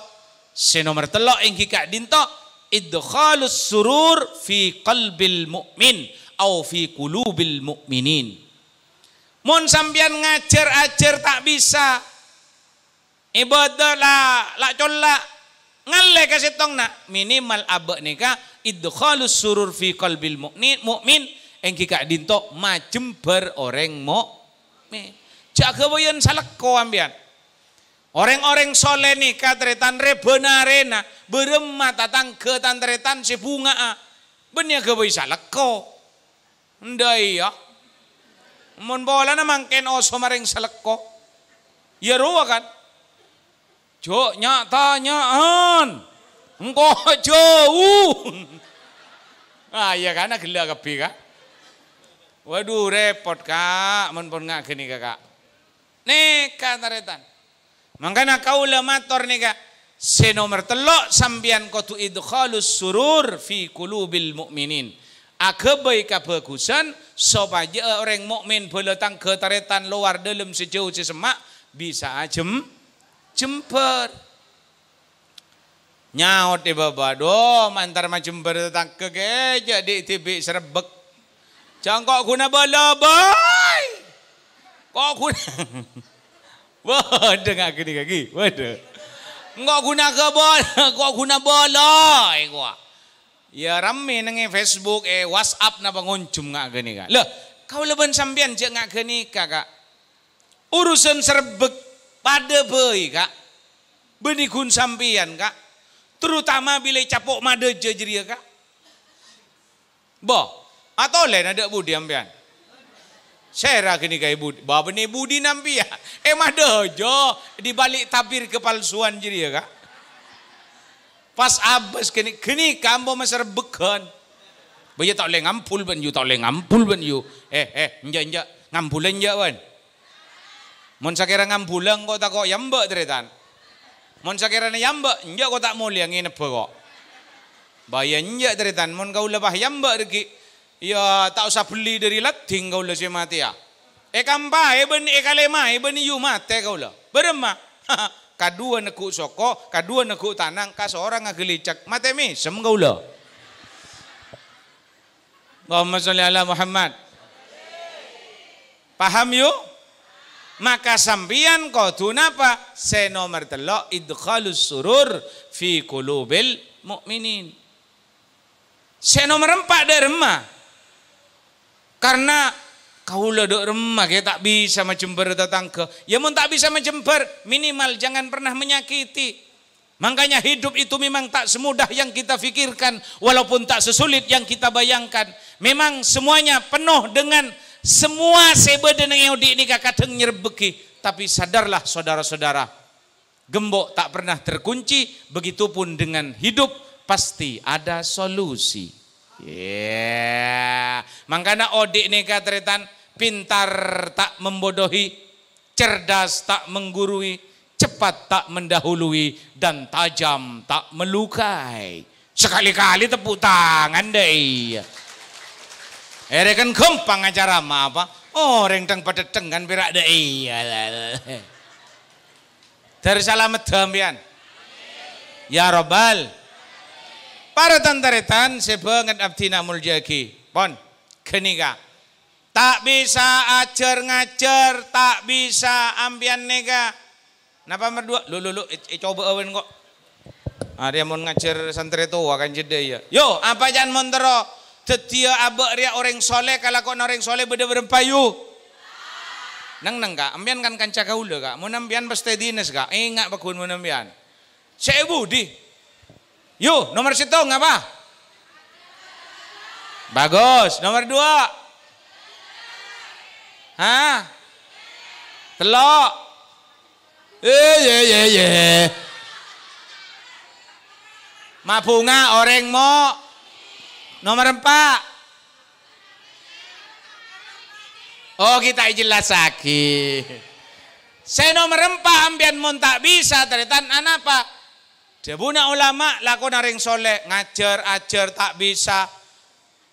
Sè nomer tello' èngghi ka'dinto, idkhalus surur fi qalbil mu'min au fi qulubil mu'minin. Mon sampèyan ngajhâr-ajhâr ta' bisa, Ibadah la, la colla', ngallè ka sèttongnga, minimal abâ' nèka idkhalus surur fi qalbil mu'ni-, mu'min, èngghi ka'dinto majembhâr orèng mu'min. Jhâ' aghâbâyân salekko sampèyan. Orèng-orèng soleh nèka tarètan rè-bânarèna, bârâmma tatangghâ tan-tarètan sè bhunga'a, bânnè aghâbây salekko. Endâ' iyâ. Mon polana mangkèn oso marèng salekko. Iyâ rowa kan? Jhâ' nya'-tanya'an. Engko' jhâu. Ah, iyâ kan, ghellâ' kabbhi, Ka'. Waduh, rèpot, Ka', mon pon nga' ghânèka, Ka'. Nèka, tarètan. Mangkana kaulâ mator nèka, sè nomer tello' sampèyan kodhu idkhalus surur fi qulubil mu'minin. Aghâbây kabhâghusân sopajâ orèng mu'min bhâlâ tangghâ tarètan lowar dâlem sè jhâu sè semma' bisa ajem-, jembhâr. Nyaot è bâbâ, "Dhu, ma' entar majembhâr tatangghâ, Kè, jhâ' dhi'-dhibi' sarebbek. Jhâ' engko' ghuna bâlâ, bâi. Ko' ghuna." Waduh, nga' ghânèka, ghi. Waduh. "Engko' ghuna ka bâlâ, ko' ghuna bâlâ, engko'." Iyâ, rammè neng è Facebook, è WhatsApp napa ngonjhum nga' ghânèka. Lha, kaulâ bân sampèyan jhâ' nga' ghânèka, Ka'. Urusan sarebbek padâ bhâi, Ka'. Bânnè ghun sampèyan, Ka'. Terutama bilâ ècapo' madâjâ jârèya, Ka'. Bo, atolèna dâ' budi sampèyan. Sèra ghânèka è budi, bâ bânnè budi sampèyan. È madâjâ di balik tabir kepalsuan jârèya, Ka'. Pas abâs ghânè-, ghânèka ampo maserbhâghân. Bâ iyâ ta' ollè ngambul bân yu, ta' ollè ngambul bân yu. Eh, eh, enjâ', enjâ', ngambulâ enjâ', bân. Mon sakèra ngambulâ engko' tako' èambâ', tarètan. Mon sakèrana èambâ', enjâ' ko' ta' molèya ngènebbhâ ko'. Bâ iyâ enjâ', tarètan, mon kaulâ pas èambâ' règhi', iyâ ta' osa bellè dâri laddhing kaulâ sè matèya. Èkampaè bân èkalèmaè bân yu matè kaulâ. Bârâmma? Kadhuwâ negghu' soko, kadhuwâ negghu' tanang, kasorangnga ghâlicak. Matè mèsem kaulâ. Allahumma sholli ala Muhammad. Paham, yu? Maka sampèyan kodhu napa? Sè nomer tello', idkhalus surur fi qulubil mu'minin. Sè nomer empa' dâ' remma? Karna kaulâ dâ' remma ghi' ta' bisa majembhâr tatangghâ. Iyâ, mon ta' bisa majembhâr, minimal jangan pernah menyakiti. Makanya hidup itu memang tak semudah yang kita pikirkan, walaupun tak sesulit yang kita bayangkan. Memang semuanya penuh dengan semua sè bâdâ neng è odi' nèka kadhâng nyerbhâghi. Tapi sadarlah, saudara-saudara, gembok tak pernah terkunci, begitupun dengan hidup, pasti ada solusi. Iyâ. Mangkana odi' nèka, tarètan, pintar tak membodohi, cerdas tak menggurui, cepat tak mendahului, dan tajam tak melukai. Sekali-kali tepuk tangan dâ' iyâ. Èrè kan ghâmpang acara ma apa? Orèng teng-padâttengan pèra' dâ' iyâ. Dâri salamet sampèyan. Ya Rabbal. Para tan-tarètan sè bângèt abdhina moljâ'aghi. Pon, ghânèka. Ta' bisa ajhâr ngajhâr, ta' bisa ampèyan nèka. Napa merdua? Lu, lu, lu, è-, ècobâ awen ko'. Arèya mon ngajhâr santrè towa kan jhâddhâ iyâ. Yo, apa ca'an mon terro dhâddhiyâ abâ' rèya orèng soleh, kalakowanna orèng soleh bâdâ bârâmpa yu? Neng-neng, Ka'. Ampèyan kan kanca kaulâ, Ka'. Mon ampèyan pastè dinnes, Ka'. Enga' paggun mon ampèyan. Sè è budi? Yu, nomer sèttong apa? Bagus. Nomer dua? Hah? Tello'? Eh, ye, ye, ye. Mabhunga orèng mo-, nomer empa'. Oh, ghi' ta' èjellassaghi. Sè nomer empa' ampèyan mon ta' bisa, tarètan, anapa? Dhâbuna ulama, lakowanna rèng soleh, ngajhâr, ajhâr ta' bisa,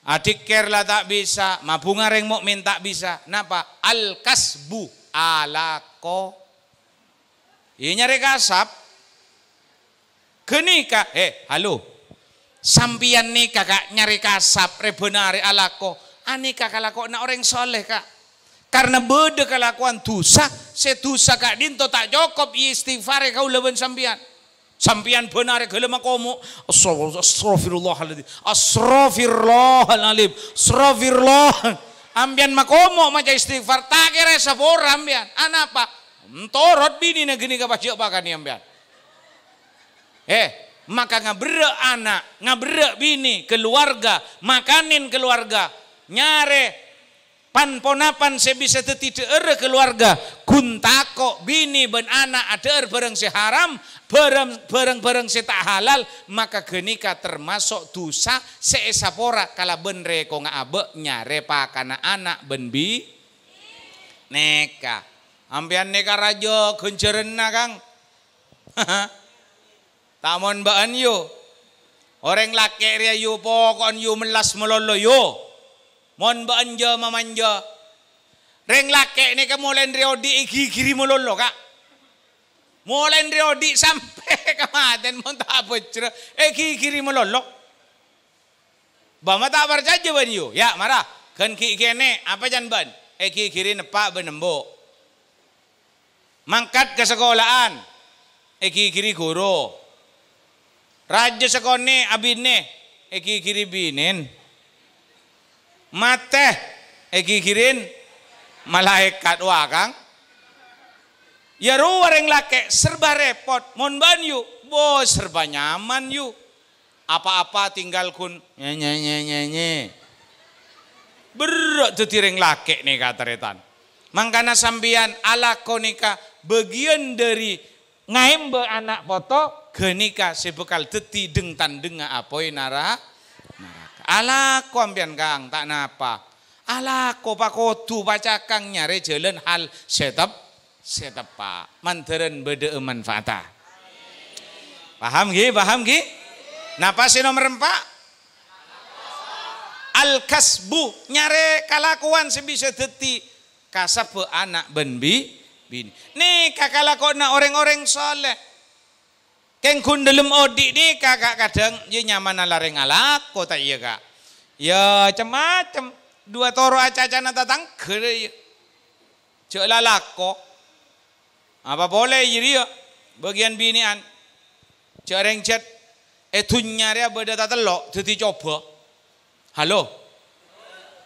adikkèr la ta' bisa, mabhunga rèng mukmin ta' bisa. Napa? Al-kasbu, alako. Iyâ, nyarè kasap. Ghânèka, eh, halo. Sampèyan nèka, Ka', nyarè kasap, rè-bânarè alako. Anèka kalakowanna orèng soleh, Ka'. Karna bâdâ kalakowan dhusa, sè dhusa ka'dinto ta' cokop èistighfarè kaulâ bân sampèyan. Sampèyan bânarè ghellâ' makomo', "Astagfirullah, astagfirullahaladzim, astagfirullahaladzim, astagfirullah." Ampèyan makomo' maca istighfar, ta' kèra èsapora ampèyan. Anapa? Ntorot binèna ghânèka pajhâ' pakanè ampèyan. Eh, maka ngaberrâ' ana', ngaberrâ' binè, keluarga, makanè keluarga, nyarè pan-ponapan sè bisa dhâddhi dhâ'ârrâ keluarga, ghun tako' binè bân ana' adhâ'âr bhârâng sè haram, bhârâng-, bhârâng-bhârâng sè ta' halal, maka ghânèka tamaso' dhusa sè èsapora kalabân rèkongnga abâ' nyarè pakanna ana' bân bi-, nèka. Ampèyan nèka rajâ ghânjhârânna, Kang. Ta' mon bâ'ân, yu. Orèng lakè' rèya, yu, poko'en, yu, mellas malolo, yu. Mon bâ'ân jhâ-, mamanja. Rèng lakè' nèka molaè dâri odi' èghighiri malolo, Ka'. Molaè dâri odi' sampè' kamatèn mon ta' abhâjrâ, èghighiri malolo. Bâ'ân ma' ta' parcajâ bâ'ân, yu? Ya', mara. Ghân ghi' kènè', apa can bâ'ân? Èghighiri neppa' bân embu'. Mangkat ka sakola'an, èghighiri ghuru. Rajâ sakonè' abinè, èghighiri binèn. Matè, èghighiri malaèkat. Wah, Kang. Iyâ rowa rèng lakè' serba rèpot. Mon bâ'ân, yu, bo, serba nyaman, yu. Apa-apa tinggal ghun nye-, nye-, nye-, nye-, nye. Berrâ' dhâddhi rèng lakè' nèka, tarètan. Mangkana sampèyan alako nèka bâgiyân dhâri ngaèmbâ ana' poto, ghânèka sè bhâkal dhâddhi dheng-tandhengnga apoy nara-, naraka. Alako ampèyan, Kang, ta' napa. Alako pakodu pacakang nyarè jhâlân hal sè tep-, sè teppa'. Mandhârân bâdâ'â manfaatta. Paham, ghi? Paham, ghi? Napa sè nomer empa'? Al-kasbu, nyarè kalakowan sè bisa dhâddhi kasabbhâ ana' bân bi-, binè. Nèka kalakowanna orèng-orèng soleh. Kèng ghun dhâlem odi' nèka, Ka', kadhâng, iyâ, nyamana la rèng alako, ta' iyâ, Ka'? Iyâ, cem-macem. Dua toro' acacana tatangghâ, iyâ. Jhâ' la lako. Apa polè jârèya bâgiyân binè'an? Jhâ' rèng jhât è dhunnya rèya bâdâ tatello' dhâddhi cobâ. Halo?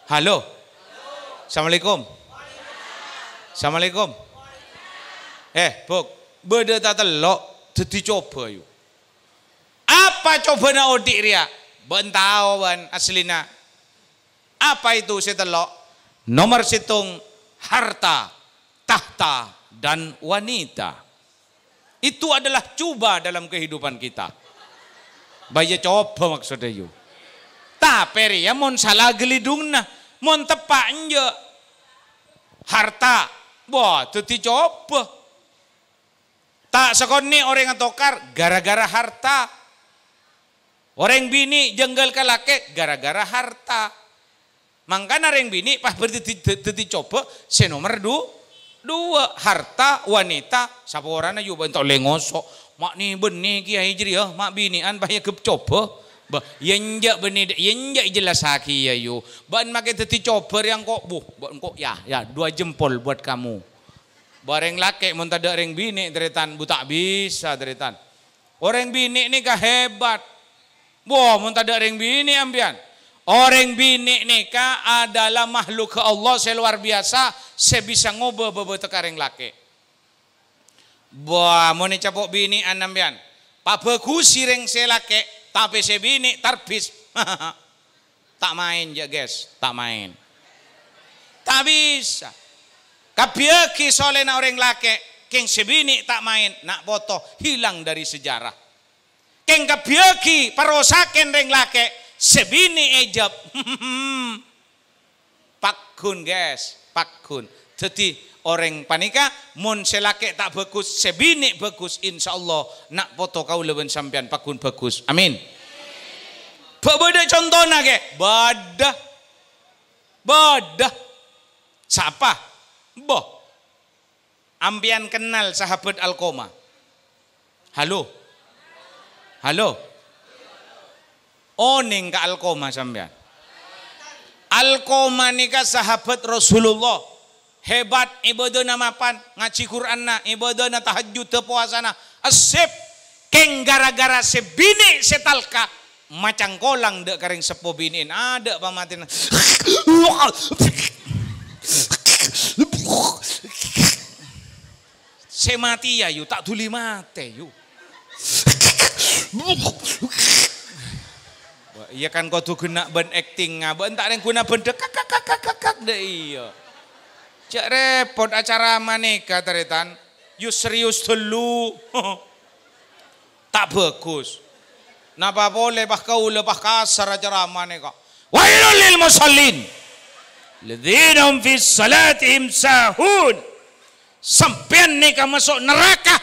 Halo? Assalamualaikum. Assalamualaikum. Eh, Buk, bâdâ tatello' dhâddhi cobâ, yu. Apa cobâna odi' rèya? Bâ'ân tao, bâ'ân, asllina. Apa itu sè tello'? Nomer sèttong, harta, tahta, dan wanita. Itu adalah cuba dalam kehidupan kita. Bâ iyâ cobâ maksodda, yu. Tapè rèya mon sala ghâlidhungnga, mon teppa' enjâ'. Harta, wah, dhâddhi cobâ. Ta' sakonè' orèng atokar gara-gara harta. Orèng binè' jângghâl ka lakè' gara-gara harta. Mangkana rèng binè' pas bâdâ dhâddhi, dhâddhi cobâ sè nomer du-, duwâ', harta, wanita, saporana, yu, bâ'ân ta' ollè ngoso'. Ma' nè-bânnè kèyaè jârèya, ma' binè'an pas èanggep cobâ. Bâ, iyâ enjâ' bânnè, iyâ enjâ' èjellassaghi, iyâ, yu. Bâ'ân makè dhâddhi cobâ rèya engko', bu, bâ, engko', ya, ya, dua jempol buat kamu. Bâ rèng lakè' mon tadâ' rèng binè', tarètan, bu, ta' bisa, tarètan. Orèng binè' nèka hebat. Wah, mon tadâ' rèng binè' ampèyan. Orèng binè' nèka adalah makhluk Allah sè luar biasa, sè bisa ngobâ bâbâtekka rèng lakè'. Wah, mon ècapo' binè'an ampèyan, pabhâghusi rèng sè lakè', tapè sè binè' tarbis. Ta' maèn, jâ', guys, ta' maèn. Ta' bisa. Kabbhiyâghi solèna orèng lakè', kèng sè binè' ta' maèn, na' poto hilang dari sejarah. Kèng kabbhiyâghi parosakèn rèng lakè', sè binè' èjâb. Pagghun, guys, pagghun. Dhâddhi, orèng panèka, mon sè lakè' ta' bhâghus, sè binè' bhâghus, insyaallah, na' poto kaulâ bân sampèyan pagghun bhâghus. Amin. Bâ-, bâdâ contona, ghi? Bâdâ. Bâdâ. Sapa? Mbah. Ampèyan kennal sahabat Alqamah? Halo? Halo? Onèng ka Alqamah sampèyan? Alqamah nèka sahabat Rasulullah. Hebat, ibadahna mapan, ngajhi Qur'anna, ibadahna tahajjud, powasana. Essèp. Kèng gara-gara sè binè' sè talka, macangkolang dâ' ka rèng seppo binè'na, adâ' pamatèna. Sè matèya, yu, ta' dhuli matè, yu. Wah, iyâ kan kodhu ghenna' bân akting, bân ta' rèng ghuna bân dek, kak, kak, kak, kak, kak, kak, dâ' iyâ. Jâ' rèpot acara manèka, tarètan. Yu serius ghâllu. Ta' bhâghus. Napa polè, pas kaulâ, pas kasar acara manèka. Wailul lil musallin. Ladzina hum fi salatihim sahun. Sampèyan nèka maso' naraka.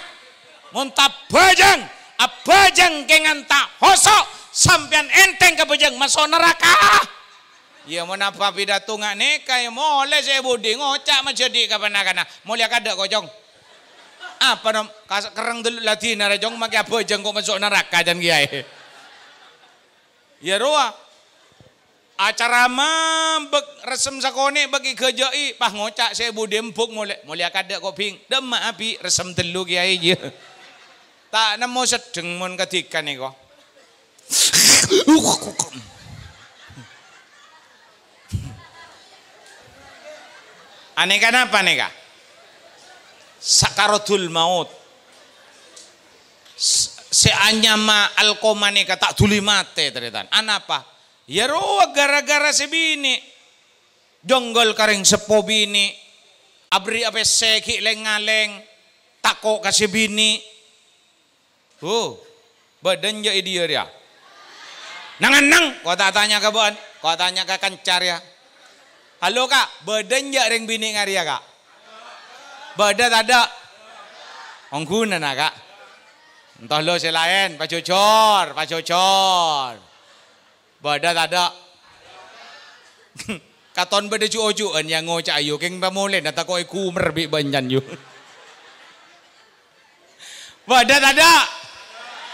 Mon ta' abhâjâng, abhâjâng kèngan ta' hoso', sampèyan ènthèng kabhâjâng maso' naraka. Iyâ, mon apa pidato nga' nèka, iyâ, molè sè budi ngoca' majâdi' ka pana-kana. Molèya kadâ', kocong. Apa, nom? Kas-, kerreng delu ladina, rè, cong, makè abhâjâng ko' maso' naraka, can kiyaè. Iyâ, rowa. Acara mambek ressem sakonè' bagi ghâjâ'i, pas ngoca' sè budi embuk molè. Molèya kadâ', ko', Bing. Dâmma, Abi', ressem tello kiyaè, iyâ. Ta' nemmo seddheng mon kadhika nèko. Anèka napa nèka? Sakaradul maut. S-, sè anyama Alqamah nèka ta' dhuli matè, tarètan. Anapa? Ya rowa gara-gara sè binè'. Jonggol ka rèng seppo binè'. Aberri' apèssè ghi' lèng-ngalèng. Tako' ka sè binè'. Huh, bâdâ enjâ' è dhiyâ rèya? Nang-enneng, ko' ta' tanya ka bâ'ân, ko' tanya ka kanca rèya. Halo, Ka', bâdâ enjâ' rèng binè' ngarèya, Ka'? Bâdâ tadâ'? Ongghuna, na, Ka'. Ento lo sè laèn, pajhujhur, pajhujhur. Bâdâ tadâ'? Katon bâdâ ju'-oju'ân ya ngoca' ayu, kèng pamolèna tako' ègumer bi' bâncan yu. Bâdâ tadâ'?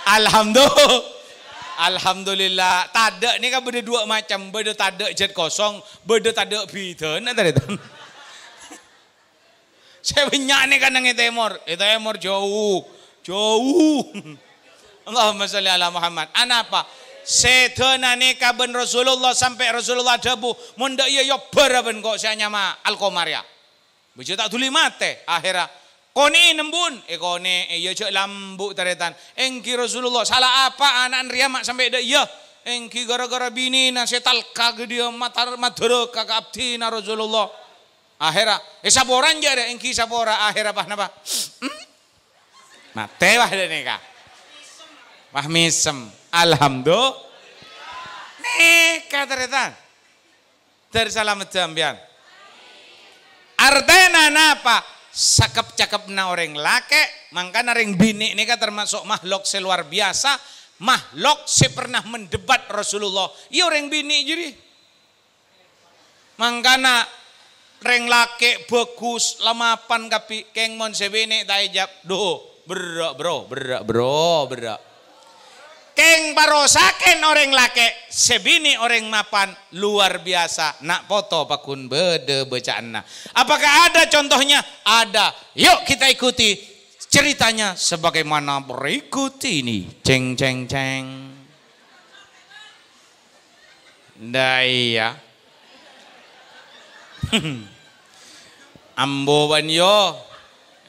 Alhamdu-, Alhamdulillah. Tadâ' nèka bâdâ duwâ' macem, bâdâ tadâ' jhât kosong, bâdâ tadâ' bhidhâna, tarètan. Sè bânnya' nèka neng è tèmor. È tèmor jhâu. Jhâu. Allahumma sholli ala Muhammad. Anapa? Sèdhâna nèka bân Rasulullah sampè' Rasulullah adhâbu, "Mon dâ' iyâ, èobbhârâ bân ko' sè anyama Alqamah rèya." Bâjâ ta' dhuli matè. Akhèrra, "Konè'è nembun." Èkonè'è, iyâ jhâ' lambu', tarètan. Èngghi Rasulullah, sala apa ana'na rèya ma' sampè' dâ' iyâ? Èngghi gara-gara binèna sè talka ghâdhiyâ matar-, madhârâka ka abdhina Rasulullah. Akhèrra, èsapora enjâ' rè, èngghi sapora. Akhèrra, apa, napa? Hmm? Matè, wah, dâ' nèka. Wah, mèsem. Alhamdulillah. Nèka, tarètan. Dâr salamet sampèyan. Artèna napa? Sakep-cakepna orèng lakè', mangkana rèng binè' nèka termasuk makhluk sè luar biasa, makhluk sè pernah mendebat Rasulullah. Iyâ, orèng binè' jârèya. Mangkana rèng lakè' bhâghus, la mapan kabbhi, kèng mon sè binè' ta' èjâb, dhu, berrâ', bro, berrâ', bro, berrâ'. Kèng parosakèn orèng lakè', sè binè' orèng mapan, luar biasa, na' poto pagghun bâdâ bâca'anna. Apakah ada contohnya? Ada. Yuk kita ikuti ceritanya sebagaimana berikut ini. Ceng, ceng, ceng. Dâ' iyâ. Ambo bân yo.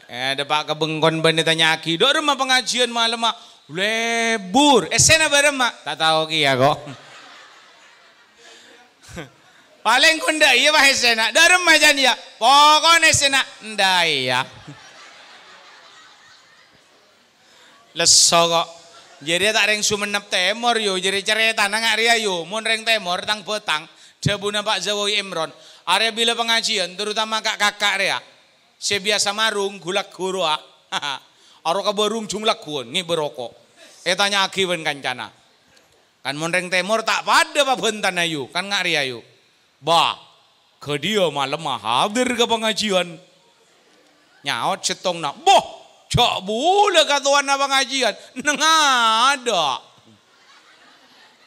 Eh, dâpa' ka bengkon bân ètanya'aghi, "Dâ' remma pangajiân malemma?" "Lebur." "Essèna bârâmma?" "Ta' tao kèya, ko'." "Palèng ghun dâ' iyâ, wah, essèna." "Dâ' remma jân iyâ?" "Pokokna essèna dâ' iyâ." Lesso, ko'. Jârèya ta' rèng Songennep Tèmor, yo, jârèya carètana nga' rèya, yo. Mon rèng Tèmor, tang-bhâtang, dhâbuna Pa' Zawawi Imron. Arèya bilâ pangajiân, terutama ka'-kaka' rèya, sè biyasa marung ghu-lagghu rowa. Aro ka bârung jhung lagghuwân, ngèbâ roko'. Ètanya'aghi bân kancana. Kan mon rèng Tèmor ta' padâ pabhântana, yo, kan nga' rèya, yo. "Bâh, ghâdhiyâ malemma hadir ka pangajiân." Nyaot sèttongna, "Bâh, jhâ' bulâ katowana pangajiân, neng adâ'."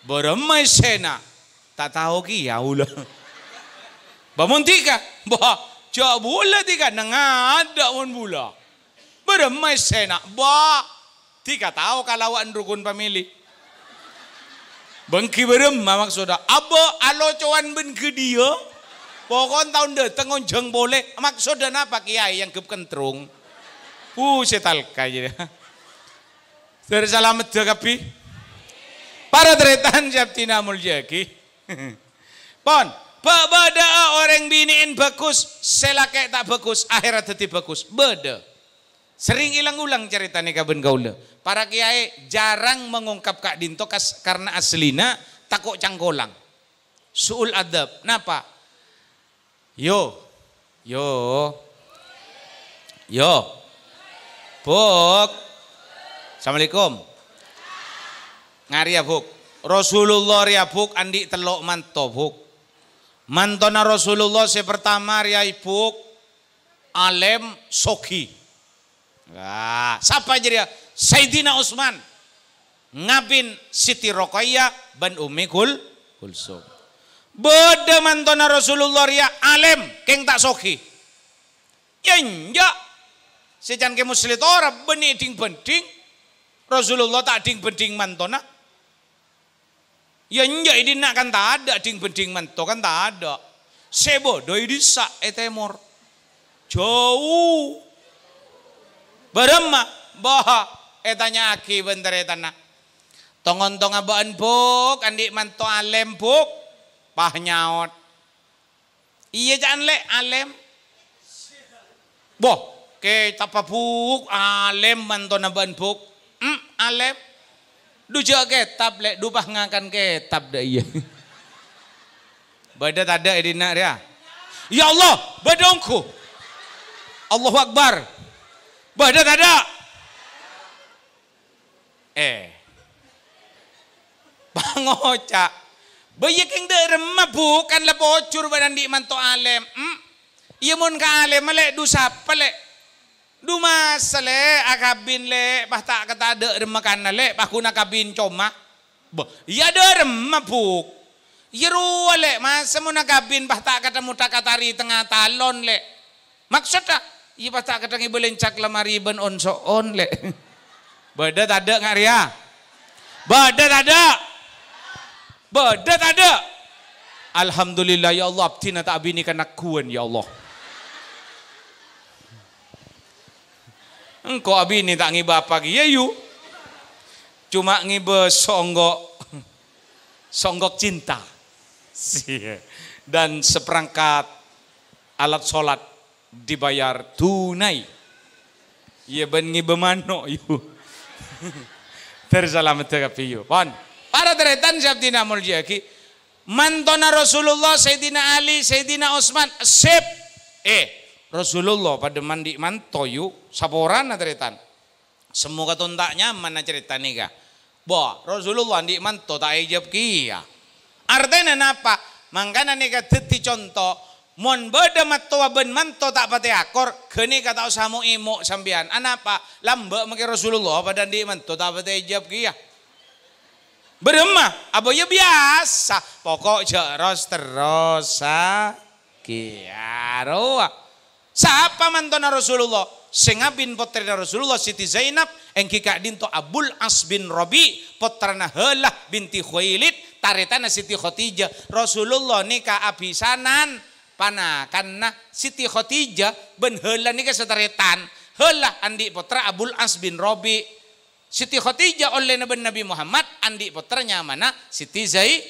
"Bârâmma essèna?" "Ta' tao kèya bulâ." "Bâh, mon dhika?" "Bâh, jhâ' bulâ dhika, neng adâ' mon bulâ." "Bârâmma essèna?" "Bâh, dhika tao kalabân rukun famili." "Bânggi bârâmma maksodda?" "Abâ' alocowan bân ghâdhiyâ. Pokon taon dâteng onjhâng polè." "Maksodda napa, Kèyaè, èangghep kentrong?" Uh, sè talka jârèya. Dâr salameddhâ kabbhi. Para tarètan sè abdhina molja'aghi. Pon, bâ-, bâdâ'â orèng binè'èn bhâghus, sè lakè' ta' bhâghus, akhèrra dhâddhi bhâghus. Bâdâ. Serrèng èlang-ulang carètana ka bân kaulâ. Para kèyaè jarang mengungkap ka'dinto kas-, karna asllina tako' cangkolang. Su'ul adab. Napa? Yo. Yo. Yo. Buk. Assalamualaikum. Ngarèya, Buk. Rasulullah rèya, Buk, andi' tello' manto, Buk. Mantona Rasulullah sè partama rèya, Buk, alèm, soghi. Wah, sapa jârèya? Sayyidina Utsman. Ngabin Siti Ruqayyah bân Ummi Kul-, Kulsum. Bâdâ mantona Rasulullah rèya alèm, kèng ta' soghi. Yâ enjâ'. Sè can Kè Musleh Torab bânnè ding-bhânding. Rasulullah ta' ding-bhânding mantona. Yâ enjâ' è dinna' kan tadâ' ding-bhânding manto kan tadâ'. Sè bâdâ è dissa' è tèmor. Jhâu. Bârâmma? Bâh, ètanya'aghi bân tarètanna. Tong-ontongnga bâ'ân, Bu', andi' manto alèm, Bu'? Pas nyaot, "Iyâ, ca'na, Lè', alèm." "Bâh, kètabbhâ, Bu', alèm mantona bâ'ân, Bu'." "Em, alèm." "Dhu jâ' kètab, Lè', dhu pas ngakan kètab dâ' iyâ." Bâdâ tadâ' è dinna' rèya? Ya Allah, bâdâ ongghu. Allahu Akbar. Bâdâ tadâ'? Eh. Pangoca'. Bâ iyâ kèng dâ' remma, Bu', kan la pojhur bâ'na andi' manto alèm. Em? Iyâ mon kaalèmma, Lè', dhu sapa, Lè'? Dhu masa, Lè', akabin, Lè', pas ta' kèta' dâ' remma kana, Lè', pas ghun akabin coma. Bâh, iyâ dâ' remma, Bu'. Iyâ rowa, Lè', masa mon akabin pas ta' kèta' motthak ka tarè tengnga talon, Lè'. Maksodda, iyâ pas ta' kèta' ngibâ lèncak lamari bân on-so'on, Lè'. Bâdâ tadâ' nga' rèya? Bâdâ tadâ'? Bâdâ tadâ'? Alhamdulillah, ya Allah, abdhina ta' abinè ka nagghuwân, ya Allah. Engko' abinè ta' ngibâ apa kèya, yu. Coma ngibâ songgok, songgok cinta. Dan seperangkat alat sholat dibayar tunai. Iyâ, bân ngibâ mano', yu. Ter salameddhâ kabbhi, yu. Pon. Para tarètan sè abdhina molja'aghi. Mantona Rasulullah, Sayyidina Ali, Sayyidina Utsman, sip. Eh, Rasulullah padâ andi' manto, yu. Saporana, tarètan. Semmo katon ta' nyamanna carèta nèka. Bâh, Rasulullah andi' manto ta' èjâb kèya. Artèna napa? Mangkana nèka dhâddhi conto, mon bâdâ mattowa bân manto ta' patè akor, ghânèka ta' osa mo'-èmo' sampèyan. Anapa? Lambâ' makè Rasulullah padâ andi' manto ta' patè èjâb kèya. Bârâmma? Abâ iyâ biyasa, poko' jâ' ros-terros sakèya rowa. Sapa mantona Rasulullah? Sè ngabin pottrèna Rasulullah, Siti Zainab, èngghi ka'dinto Abul As bin Rabi', pottrana Halah binti Khuwailid, tarètanna Siti Khadijah. Rasulullah nèka abhisanan panakanna Siti Khadijah bân Halah nèka satarètan. Halah andi' pottra Abul As bin Rabi'. Siti Khadijah ollèna bân Nabi Muhammad andi' pottra nyamana Siti Zai-,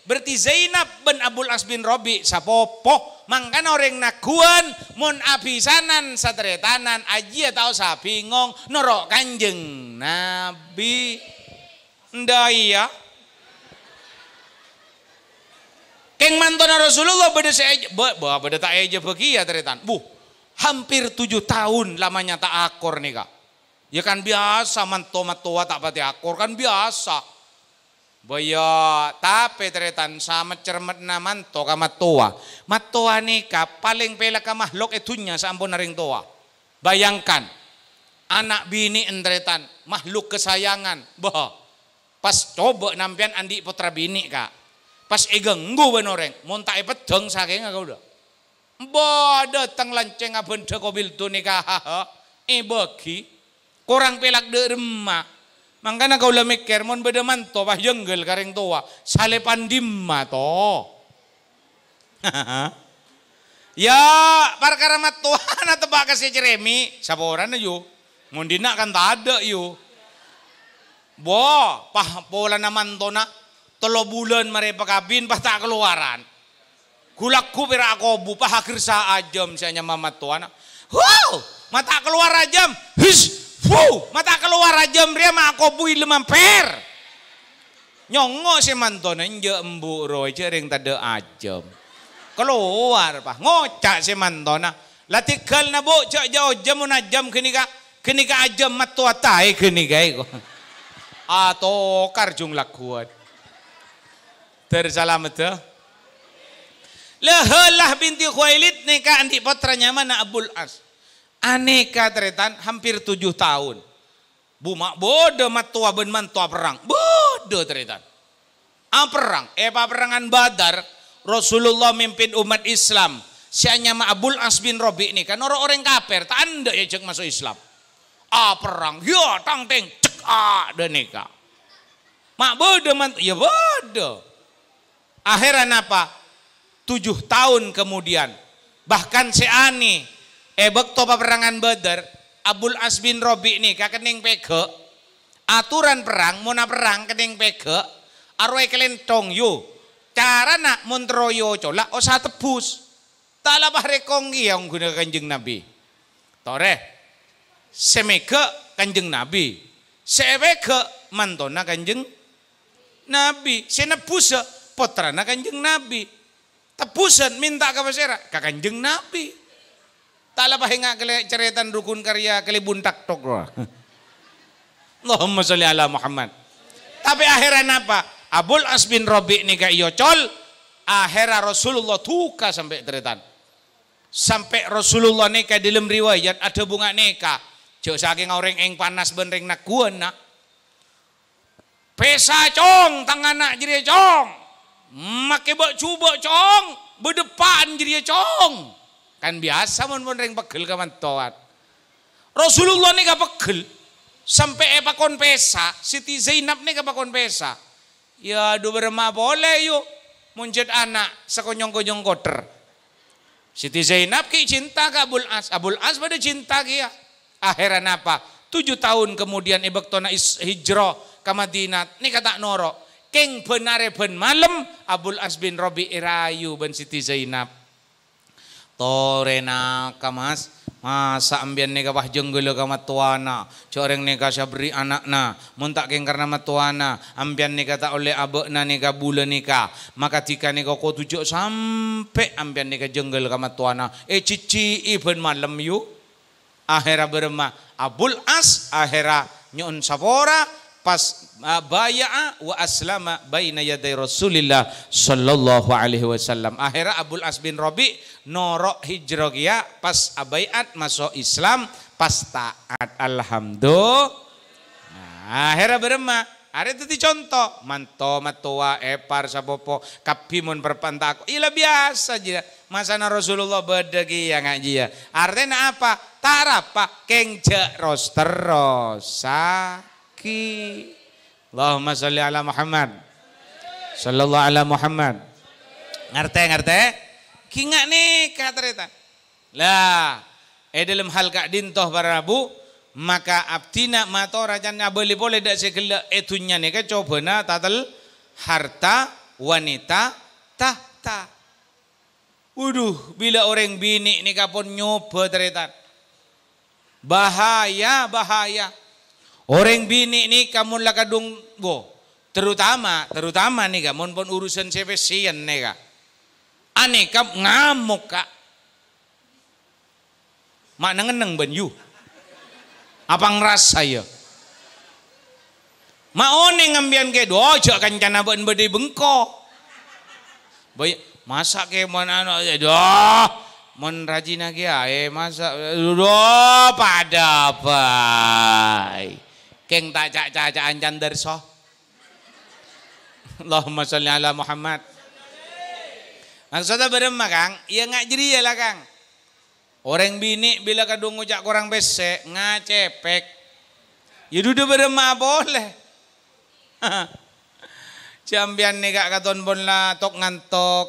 berarti Zainab bân Abul As bin Rabi' sapopo. Mangkana orèng nagghuwân mon abhisanan satarètanan, ajiyâ ta' osa bingong, noro' Kanjeng Nabi. Endâ' iyâ. Kèng mantona Rasulullah bâdâ sè èj-, bâ-, bâ-, bâdâ ta' èjâbâ kèya, tarètan. Buh, hampir tujuh tahun lamanya ta' akor nèka. Iyâ kan biyasa, manto-mattowa ta' patè akor, kan biyasa. Bâ iyâ, tapè tarètan, samet-cermetna manto ka mattowa. Mattowa nèka palèng pèlakka mahluk è dhunnya saamponna rèng towa. Bayangkan, ana' binè' tarètan, mahluk kesayangan. Bâh, pas cobâ nampèyan andi' pottra binè', Ka'. Pas èganggu bân orèng, mon ta' èpeddhâng sakèngnga kaulâ. Bâ, dâteng lancèng abhândhâ kobiltu nèka, èbâgi. Korang pèlak dâ' remma. Mangkana kaulâ mèkkèr, mon bâdâ manto, pas jhânggâl ka rèng towa, salèpan dimma, to? Ya, parkara mattowana teppa' ka sè cerèmè', saporana, yu. Mon dinna' kan tadâ', yu. Bâ, pas polana mantona, tello bulân marè pakabin, pas ta' kalowaran. Ghu-lagghu pèra' akobu, pas aghâr sa ajâm sè anyama mattowana. Hu! Ma' ta' kalowar ajâm. His! Fu! Ma' ta' kalowar ajâm rèya ma' akobu ilem ampèr. Nyongngo' sè mantona, "Enjâ', Embu', rowa jâ' rèng tadâ' ajâm." Kalowar, pas. Ngoca' sè mantona, "La tèghâlna, Bu', jâ', jâ' ojâm mon ajâm ghânèka. Ghânèka ajâm mattowa taè ghânèka, èko." Atokar jung lagghuwân. Dâr salamedda. La Halah binti Khuwailid nèka andi' pottra nyamana Abul As. Anèka tarètan hampir tujuh taon. Bu, ma' bâdâ mattowa bân manto aperrang. Bâdâ tarètan. Aperrang. È paperrangan Badar, Rasulullah mimpin umat Islam. Sè anyama Abul As bin Rabi' nèka noro' orèng kapèr. Ta' endâ' èajhâk maso' Islam. Aperrang. Ya, tang teng. Cek, a, dâ' nèka. Ma' bâdâ man-, ya bâdâ. Akhèrra napa? Tujuh taon kemudian, bahkan sè anè, è bâkto paperrangan Badar, Abul As bin Rabi' nèka kennèng pèghâ'. Aturan perrang, mon aperrang kennèng pèghâ', arowa èkalènthong, yu. Carana mon terro èocola, osa tebbhus. Ta' la parèkong kèya ongghuna Kanjeng Nabi. Torè, sè mèghâ' Kanjeng Nabi, sè èpèghâ' mantona Kanjeng Nabi, sè nebbhusa pottrana Kanjeng Nabi. Tebbhusan mènta ka pasèra? Ka Kanjeng Nabi. Ta' la paènga' kalè carètana Rukun Karya kalèbun taktok rowa. Allahumma sholli ala Muhammad. Tapè akhèrra napa? Abul As bin Rabi' nèka èocol, akhèrra Rasulullah duka sampè' tarètan. Sampè' Rasulullah nèka è dâlem riwayat adhâbu nga' nèka, jhâ' sakènga orèng èng panas bân rèng nagghuwâna. Pèsa, Cong, tang ana' jârèya, Cong. Makè bâ'-jhubâ', Cong. Bâdâ pan jârèya, Cong. Kan biyasa mon, mon rèng pegghel ka mattowan. Rasulullah nèka pegghel, sampè' èpakon pèsa, Siti Zainab nèka pakon pèsa. Ya, dhu bârâmma polè, yu, mon jhât ana' sakonyong-konyong kotter. Siti Zainab ghi' cinta ka Abul As, Abul As padâ cinta kèya. Akhèrra napa? Tujuh taon kemudian è bâktona is-, hijrah ka Madinah, nèka ta' noro'. Kèng bân arè bân malem, Abul As bin Rabi' èrayu bân Siti Zainab. "Torè, naka, Mas. Masa' ambiyân nèka pas jhânggâllâ ka mattowana? Jhâ' orèng nèka sè aberri' ana'na. Mon ta' kèng karna mattowana, ambiyân nèka ta' ollè abâ'na nèka bulâ nèka. Maka dhika nèka kodhu jhâ' sampè' ambiyân nèka jhânggâllâ ka mattowana." Èjhijhi'i bân malem, yu. Akhèrra bârâmma? Abul As akhèrra nyo'on sapora, pas, a, baya'a wa aslama baina yaday Rasulillah sallallahu alaihi wasallam. Akhèrra Abul As bin Rabi' noro' hijrah kèya, pas abai'at maso' Islam, pas ta'at. Alhamdulillah. Nah, akhèrra bârâmma? Arè dhâddhi conto, manto, mattowa, èpar, sapopo, kabbhi mon parpa'na tako'. Iyâ la biyasa jiyâ. Masana Rasulullah bâdâ kèya nga' jiyâ. Artèna apa? Ta' rapa, kèng jhâ' ros-terrosaghi. Allahumma sholli ala Muhammad. Sallallahu ala Muhammad. Ngartè, ngartè? Ghi' nga' nèka, tarètan. Lah, è dâlem hal ka'dinto para rabu, maka abdhina mator acan abâli polè dâ' sè ghellâ' è dhunnya nèka cobâna tatel harta, wanita, tahta. Waduh, bilâ orèng binè' nèka pon nyobâ, tarètan. Bahaya, bahaya. Orèng binè' nèka mon la kadhung, wo, terutama, terutama nèka mon pon urusan sè pèssèyan nèka. Anèka ngamok, Ka'. Ma' neng-enneng bân yu. Apa ngrasa, yâ? Ma' onèng ambiyân kè, "Dhu, jhâ' kancana bâ'na bâdâ è bengko." Bâi, masa' kè mon anu, "Dhu, mon rajina kè aè, masa', dhu, padâ bhâi." Kèng ta' ca'-caca'an can darso. Allahumma sholli ala Muhammad. Maksodda bârâmma, Kang? Iyâ, nga' jârèya la, Kang. Orèng binè' bilâ kadhung ngoca' korang pèssè, ngacepek. Yâ, dhu-dhu bârâmma polè. Jhâ' ambiyân nèka katon pon la tok-ngantok,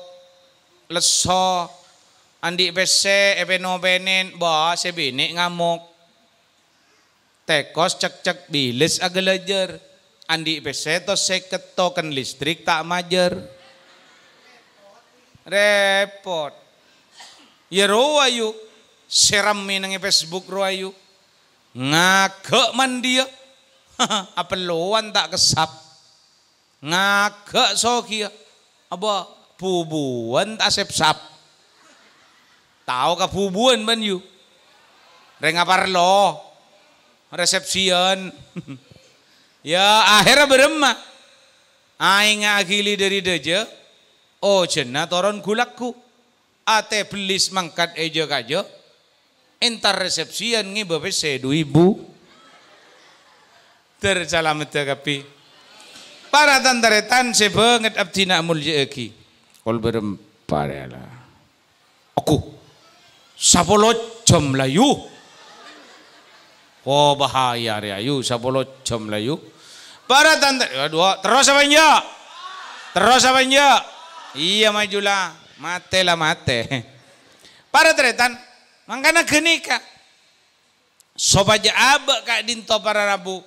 lesso, andi' pèssè èpèno-pènèn, bâ, sè binè' ngamok. Tèkos cekcek bilis aghâlâjâr. Andi' pèssè tos sèket, token listrik ta' majâr. Rèpot. Yâ rowa yu, sè rammè neng è Facebook rowa yu. Ngaghâ' mandiyâ. Apellowan ta' kessap. Ngaghâ' sogiyâ, apa, bubuwân ta' sèpsap. Tao ka bubuwân bân yu. Rèng aparlo. Resepsian. Yâ, akhèrra bârâmma? Aèngnga aghili dâri dâjâ, ojhânna toron ghu-lagghu. Atè bellis mangkat è jâ-kajâ, entar resepsian ngèbâ pèssè du èbu. Ter salameddhâ kabbhi. Para tan-tarètan sè bângèt abdhina amoljâ'aghi. Kol bârâmpa rèya la. Aku. Sapolo jam la yu. Oh, bahaya rèya yu, sapolo jam la yu. Para tan-, aduh, terros apa enjâ'? Terros apa enjâ'? Iyâ, maju la. Matè la matè. Para tarètan, mangkana ghânèka. Sopajâ abâ' ka'dinto para rabu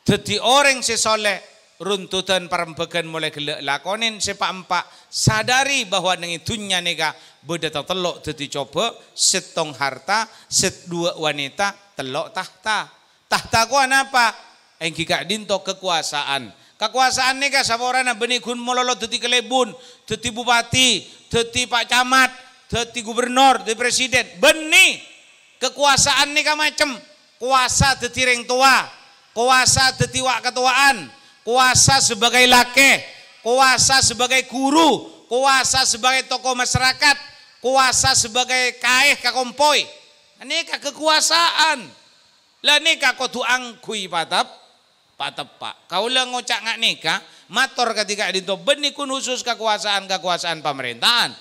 dhâddhi orèng sè soleh, runtudan parembhâghân molaè ghellâ' lakonè sè pa'-empa', sadari bahwa neng è dhunnya nèka bâdâ tatello' dhâddhi cobâ, sèttong harta, sè dhuwâ' wanita, tello' tahta. Tahta kowa napa? Èngghi ka'dinto kakobâsaan. Kakobâsaan nèka saporana bânnè ghun malolo dhâddhi kalèbun, dhâddhi bupati, dhâddhi pa' camat, dhâddhi gubernor, dhâddhi presiden. Bânnè. Kakobâsaan nèka macem. Kobâsa dhâddhi rèng towa, kobâsa dhâddhi wa'-, katowa'an, kobâsa sabâgâi lakè, kobâsa sabâgâi ghuru, kobâsa sabâgâi tokoh masyarakat, kobâsa sabâgâi kaè ka kompoy. Nèka kakobâsaan. La nèka kodhu angghuy patep-, pateppa'. Kaulâ ngoca' nga' nèka, mator kadhi ka'dinto, bânnè ghun husus kakobâsaan-kakobâsaan pamarèntaan.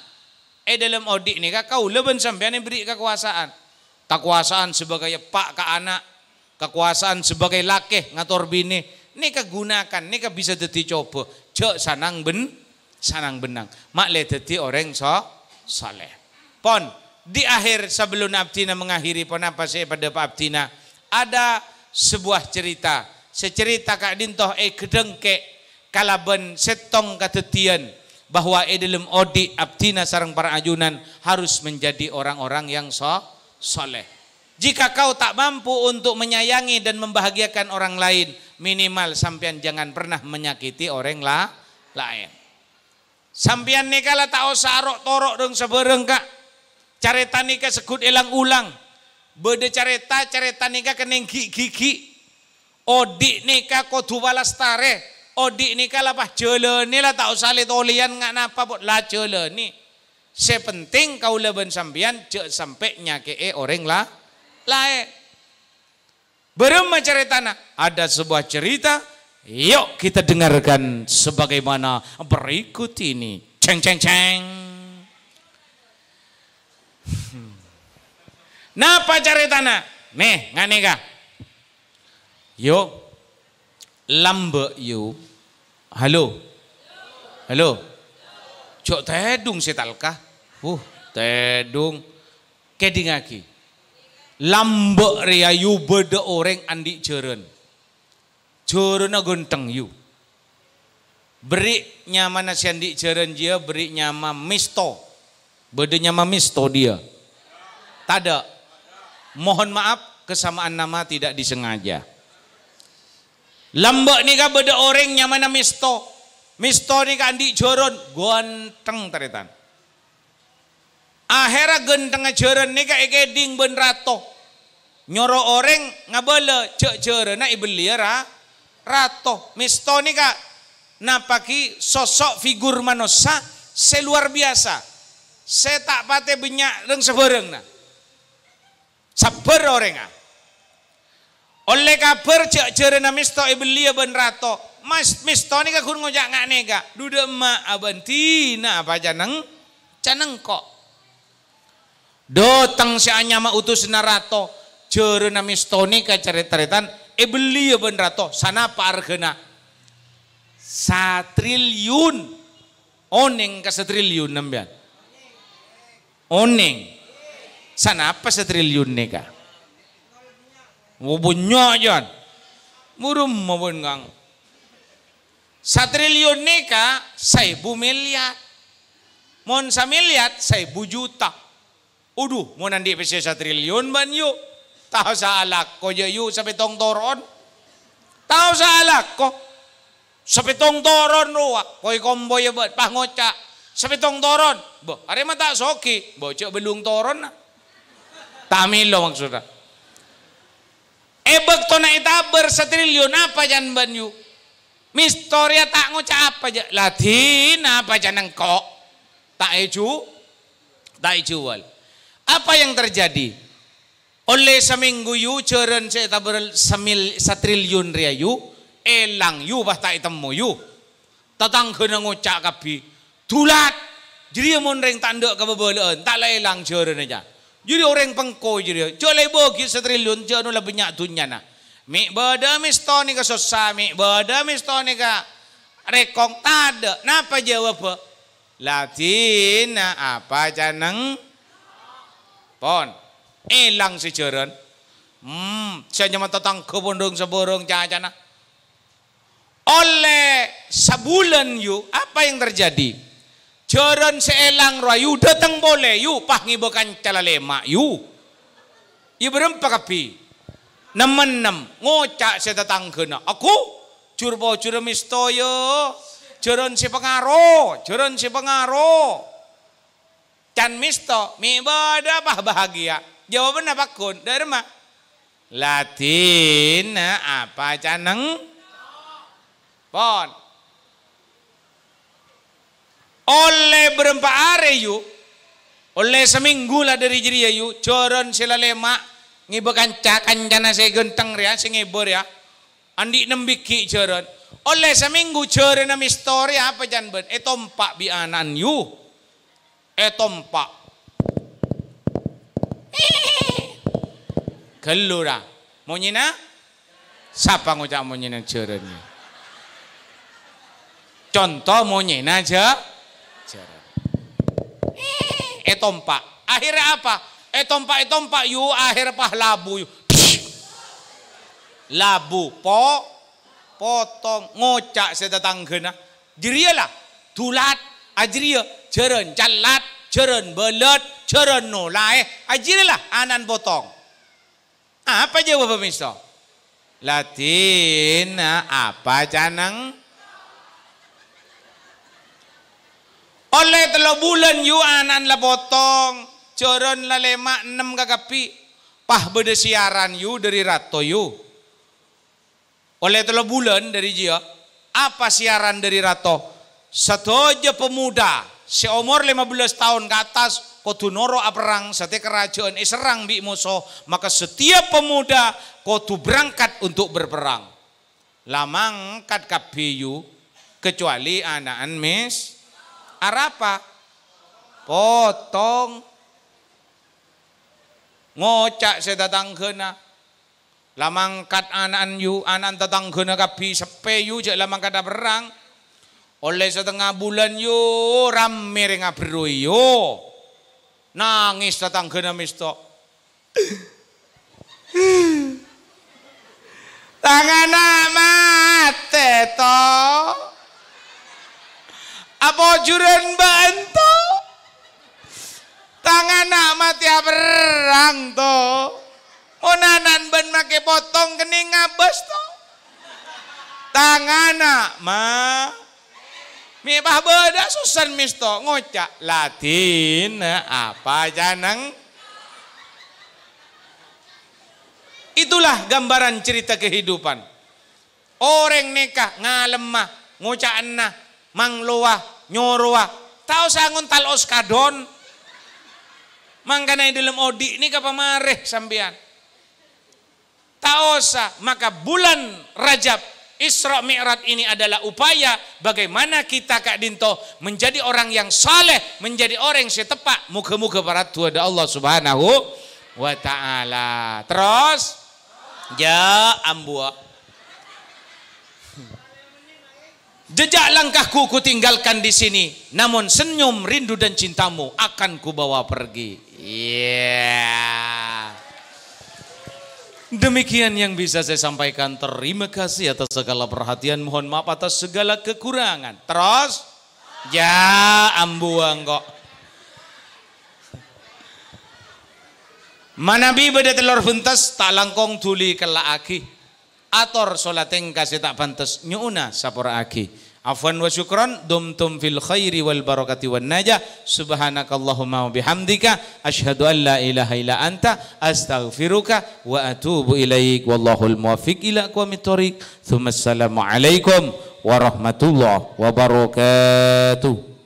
È dhâlem odi' nèka kaulâ bân sampèyan èberri' kakobâsaan. Kakobâsaan sabâgâi eppa' ka ana', kakobâsaan sabâgâi lakè ngator binè, nèka gunakan, nèka bisa dhâddhi cobâ. Jhâ' sanang bân-, sanang bennang. Ma' lè dhâddhi orèng so-, saleh. Pon, di akhir, sabellunna abdhina mangakhiri, ponapa sè èpadhâpa' abdhina? Ada sebuah cerita. Sè cerita ka'dinto èghâdhângkè kalabân sèttong kadhâddhiyân, bahwa è dhâlem odi' abdhina sareng para ajunan harus menjadi orang-orang yang so-, saleh. Jika kau tak mampu untuk menyayangi dan membahagiakan orang lain, minimal sampèyan jangan pernah menyakiti orèng la-, laèn. Sampèyan nèka la ta' osa ro'-toro' rèng sabhârâng, Ka'. Carèta nèka segghut èlang-olang. Bâdâ carèta, carèta nèka kennèng ghi'-gighi'. Odi' nèka kodhu palastarè. Odi' nèka la pajhâlânè, la ta' osa lè-tolèyan nga' napa, Po', la jhâlânè. Sè penting kaulâ bân sampèyan jhâ' sampè' nyakè'è orèng la-, laèn. Bârâmma carètana? Ada sebuah cerita, yuk kita dengarkan sebagaimana berikut ini. Ceng, ceng, ceng. Napa carètana? Nè, nga' nèka. Yo, lambâ' yu. Halo? Halo? Jhâ' tèdung sè talka. Wuh, tèdung. Kèdingngaghi. Lambâ' rèya yu bâdâ orèng andi' jhârân. Jhârânna ghântheng yu. Berri' nyamana sè andi' jhârân jiyâ, berri' nyama Misto. Bâdâ nyama Misto diyâ? Tadâ'. Mohon maaf, kesamaan nama tidak disengaja. Lambâ' nèka bâdâ orèng nyamana Misto. Misto nèka andi' jhârân, ghântheng, tarètan. Akhèrra ghânthengnga jhârân nèka èkèding bân rato. Nyoro orèng ngabâlâ jhâ' jhârânna èbelliyâ ra-, rato. Misto nèka napa'aghi sosok figur manossa sè luar biasa. Sè ta' patè bânnya' rèng-sabhârângnga. Sabbhâr orèngnga. Ollè kabhâr jhâ' jhârânna Misto èbelliyâ bân rato. Mas, Misto nèka ghun ngoca' nga' nèka, "Dhu dâ' emma' abândina apa ca' neng-, ca' nengko'?" Dâteng sè anyama utusanna rato, jhârânna Misto nèka carèt-tarètan èbelliyâ bân rato. Sanapa arghâna? Satrilyun. Onèng ka satrilyun sampèyan? Onèng. Sanapa satrilyun nèka? Oh, bânnya', Jan. Bârâmma bân kang. Satrilyun nèka saèbu milyar. Mon samilyar, saèbu juta. Adhu, mon andi' pèssè satrilyun bân yu, ta' osa alako jâ' yu sapèttong toron. Ta' osa alako. Sapèttong toron rowa, koi-kompoyya bân, pas ngoca', "Sapèttong toron." Bâh, arèya ma' ta' soghi. Bâh, jhâ' bellung toronna. Ta' mèlo maksodda. È bâktona ètabâr satrilyun, apa can bân yu? Misto rèya ta' ngoca' apa jâ', "La dina apa can engko'?" Ta' èju-, ta' èjuwâl. Apa yang terjadi? Ollè samènggu yu, jhârân sè ètabâr samil-, satrilyun rèya yu, èlang yu, pas ta' ètemmo yu. Tatangghâna ngoca' kabbhi, "Dulat! Jârèya mon rèng ta' endâ' kabâbâlâ'ân, ta' la èlang jhârânna, ca'. Jârèya orèng pengko jârèya, jâ' la èbâghi satrilyun, jâ' no la bânnya' dhunnyana. Mè' bâdâ Misto nèka sossa, mè' bâdâ Misto nèka rèkong, tadâ'." Napa jawabbhâ? "La dina apa ca' neng-, pon, èlang sè jhârân." Hmm, sè nyama tatangghâ pon dhung sabârâng cacana. Ollè sabulân, yu, apa yang terjadi? Jhârân sè èlang rowa, yu, dâteng polè, yu, pas ngibâ kanca lalèma', yu. Yu, bârâmpa kabbhi? Nem-ennem. Ngoca' sè tatangghâna, "Aku jur-pojhurrâ mèsto, yu. Jhârân sè pangaro, jhârân sè pangaro." Can mèsto, mè' bâdâ apa bahagia? Jawabanna pagghun, dâ' remma? Ladhinna apa caneng? Pon. Ollè bârâmpa arè, yu? Ollè samènggu la dâri jârèya, yu, jhârân sè lalèma' ngibâ kanca, kancana sè ghântheng rèya, sè ngibâ rèya. Andi' nem bighi' jhârân. Ollè samènggu jhârânna mèsto rèya apa can bân? Ètompa' bi' ana'na, yu. Ètompa'. Ghâllu ra. Monyèna? Sapa ngoca' monyèna jhârân? Conto monyèna jhâ-, jhârân. Ètompa'. Akhirnya apa? Ètompa', ètompa', yu, akhirnya pas labu, yu. Labu, po-, potong, ngoca' sè tatangghâna. Jârèya la, dulat, ajârèya, jhârân callat, jhârân bâlât, jhârân nolaè, ajârèya la, ana'na potong. Apa jâwâbbhâ mèsto? Ladhinna apa caneng? Ollè tello bulân, yu, ana'na la potong, jhârân lalèma' ennem kakabbhi, pas bâdâ siyaran, yu, dâri rato, yu. Ollè tello bulân dâri jârèya, apa siyaran dâri rato? Sadhâjâ pemuda sè omor lèma bellâs taon ka attas kodhu noro' aperrang, satèya karajâ'ân èserrang bi' moso, maka setiap pemuda kodhu berangkat untuk berperang. La mangkat kabbhi, yu, kecuali ana'na mès-, arapa? Potong. Ngoca' sè tatangghâna, "La mangkat ana'na, yu, ana'na tatangghâna kabbhi seppè, yu, jâ' la mangkat aperrang." Ollè satengnga bulân, yu, rammè rèng aberrui, yu. Nangès tatangghâna mèsto. "Tang ana' matè, to? Apa jhurân bâ'na, to? Tang ana' matè aperrang, to? Mon ana'na bâ'na makè potong kennèng ngabâs, to? Tang ana', ma'." Mè' pas bâdâ sossana mèsto ngoca', "Ladhinna apa caneng?" Itulah gambaran cerita kehidupan. Orèng nèka ngalemma, ngoca'na, manglowa, nyorowa, ta' osa ngontal oskadon. Mangkana è dâlem odi' nèka pamarè sampèyan. Ta' osa, maka bulan Rajab, Isra Mi'raj ini adalah upaya bagaimana kita ka'dinto menjadi orang yang saleh, menjadi orang sè teppa'. Moga-moga parlo du'a dâ' Allah Subhanahu wa Ta'ala. Terros, jâ' ambuwâ. Jejak langkahku kutinggalkan di sini, namun senyum, rindu, dan cintamu akan kubawa pergi. Iya. Demikian yang bisa saya sampaikan. Terima kasih atas segala perhatian. Mohon maaf atas segala kekurangan. Terros, jâ' ambuwâ engko'. Manabi bâdâ tellor bhuntes, ta' langkong dhuli kella'aghi. Ator solatèng ka sè ta' pantes, nyo'ona sapora'aghi. Afwan wa syukron, dumtum fil khairi wal barakati wan najah. Subhanakallahumma wa bihamdika, asyhadu an la ilaha illa anta, astaghfiruka wa atubu ilaik. Wallahul muwaffiq ila aqwamit thoriq. Tsummassalamualaikum warahmatullahi wabarakatuh.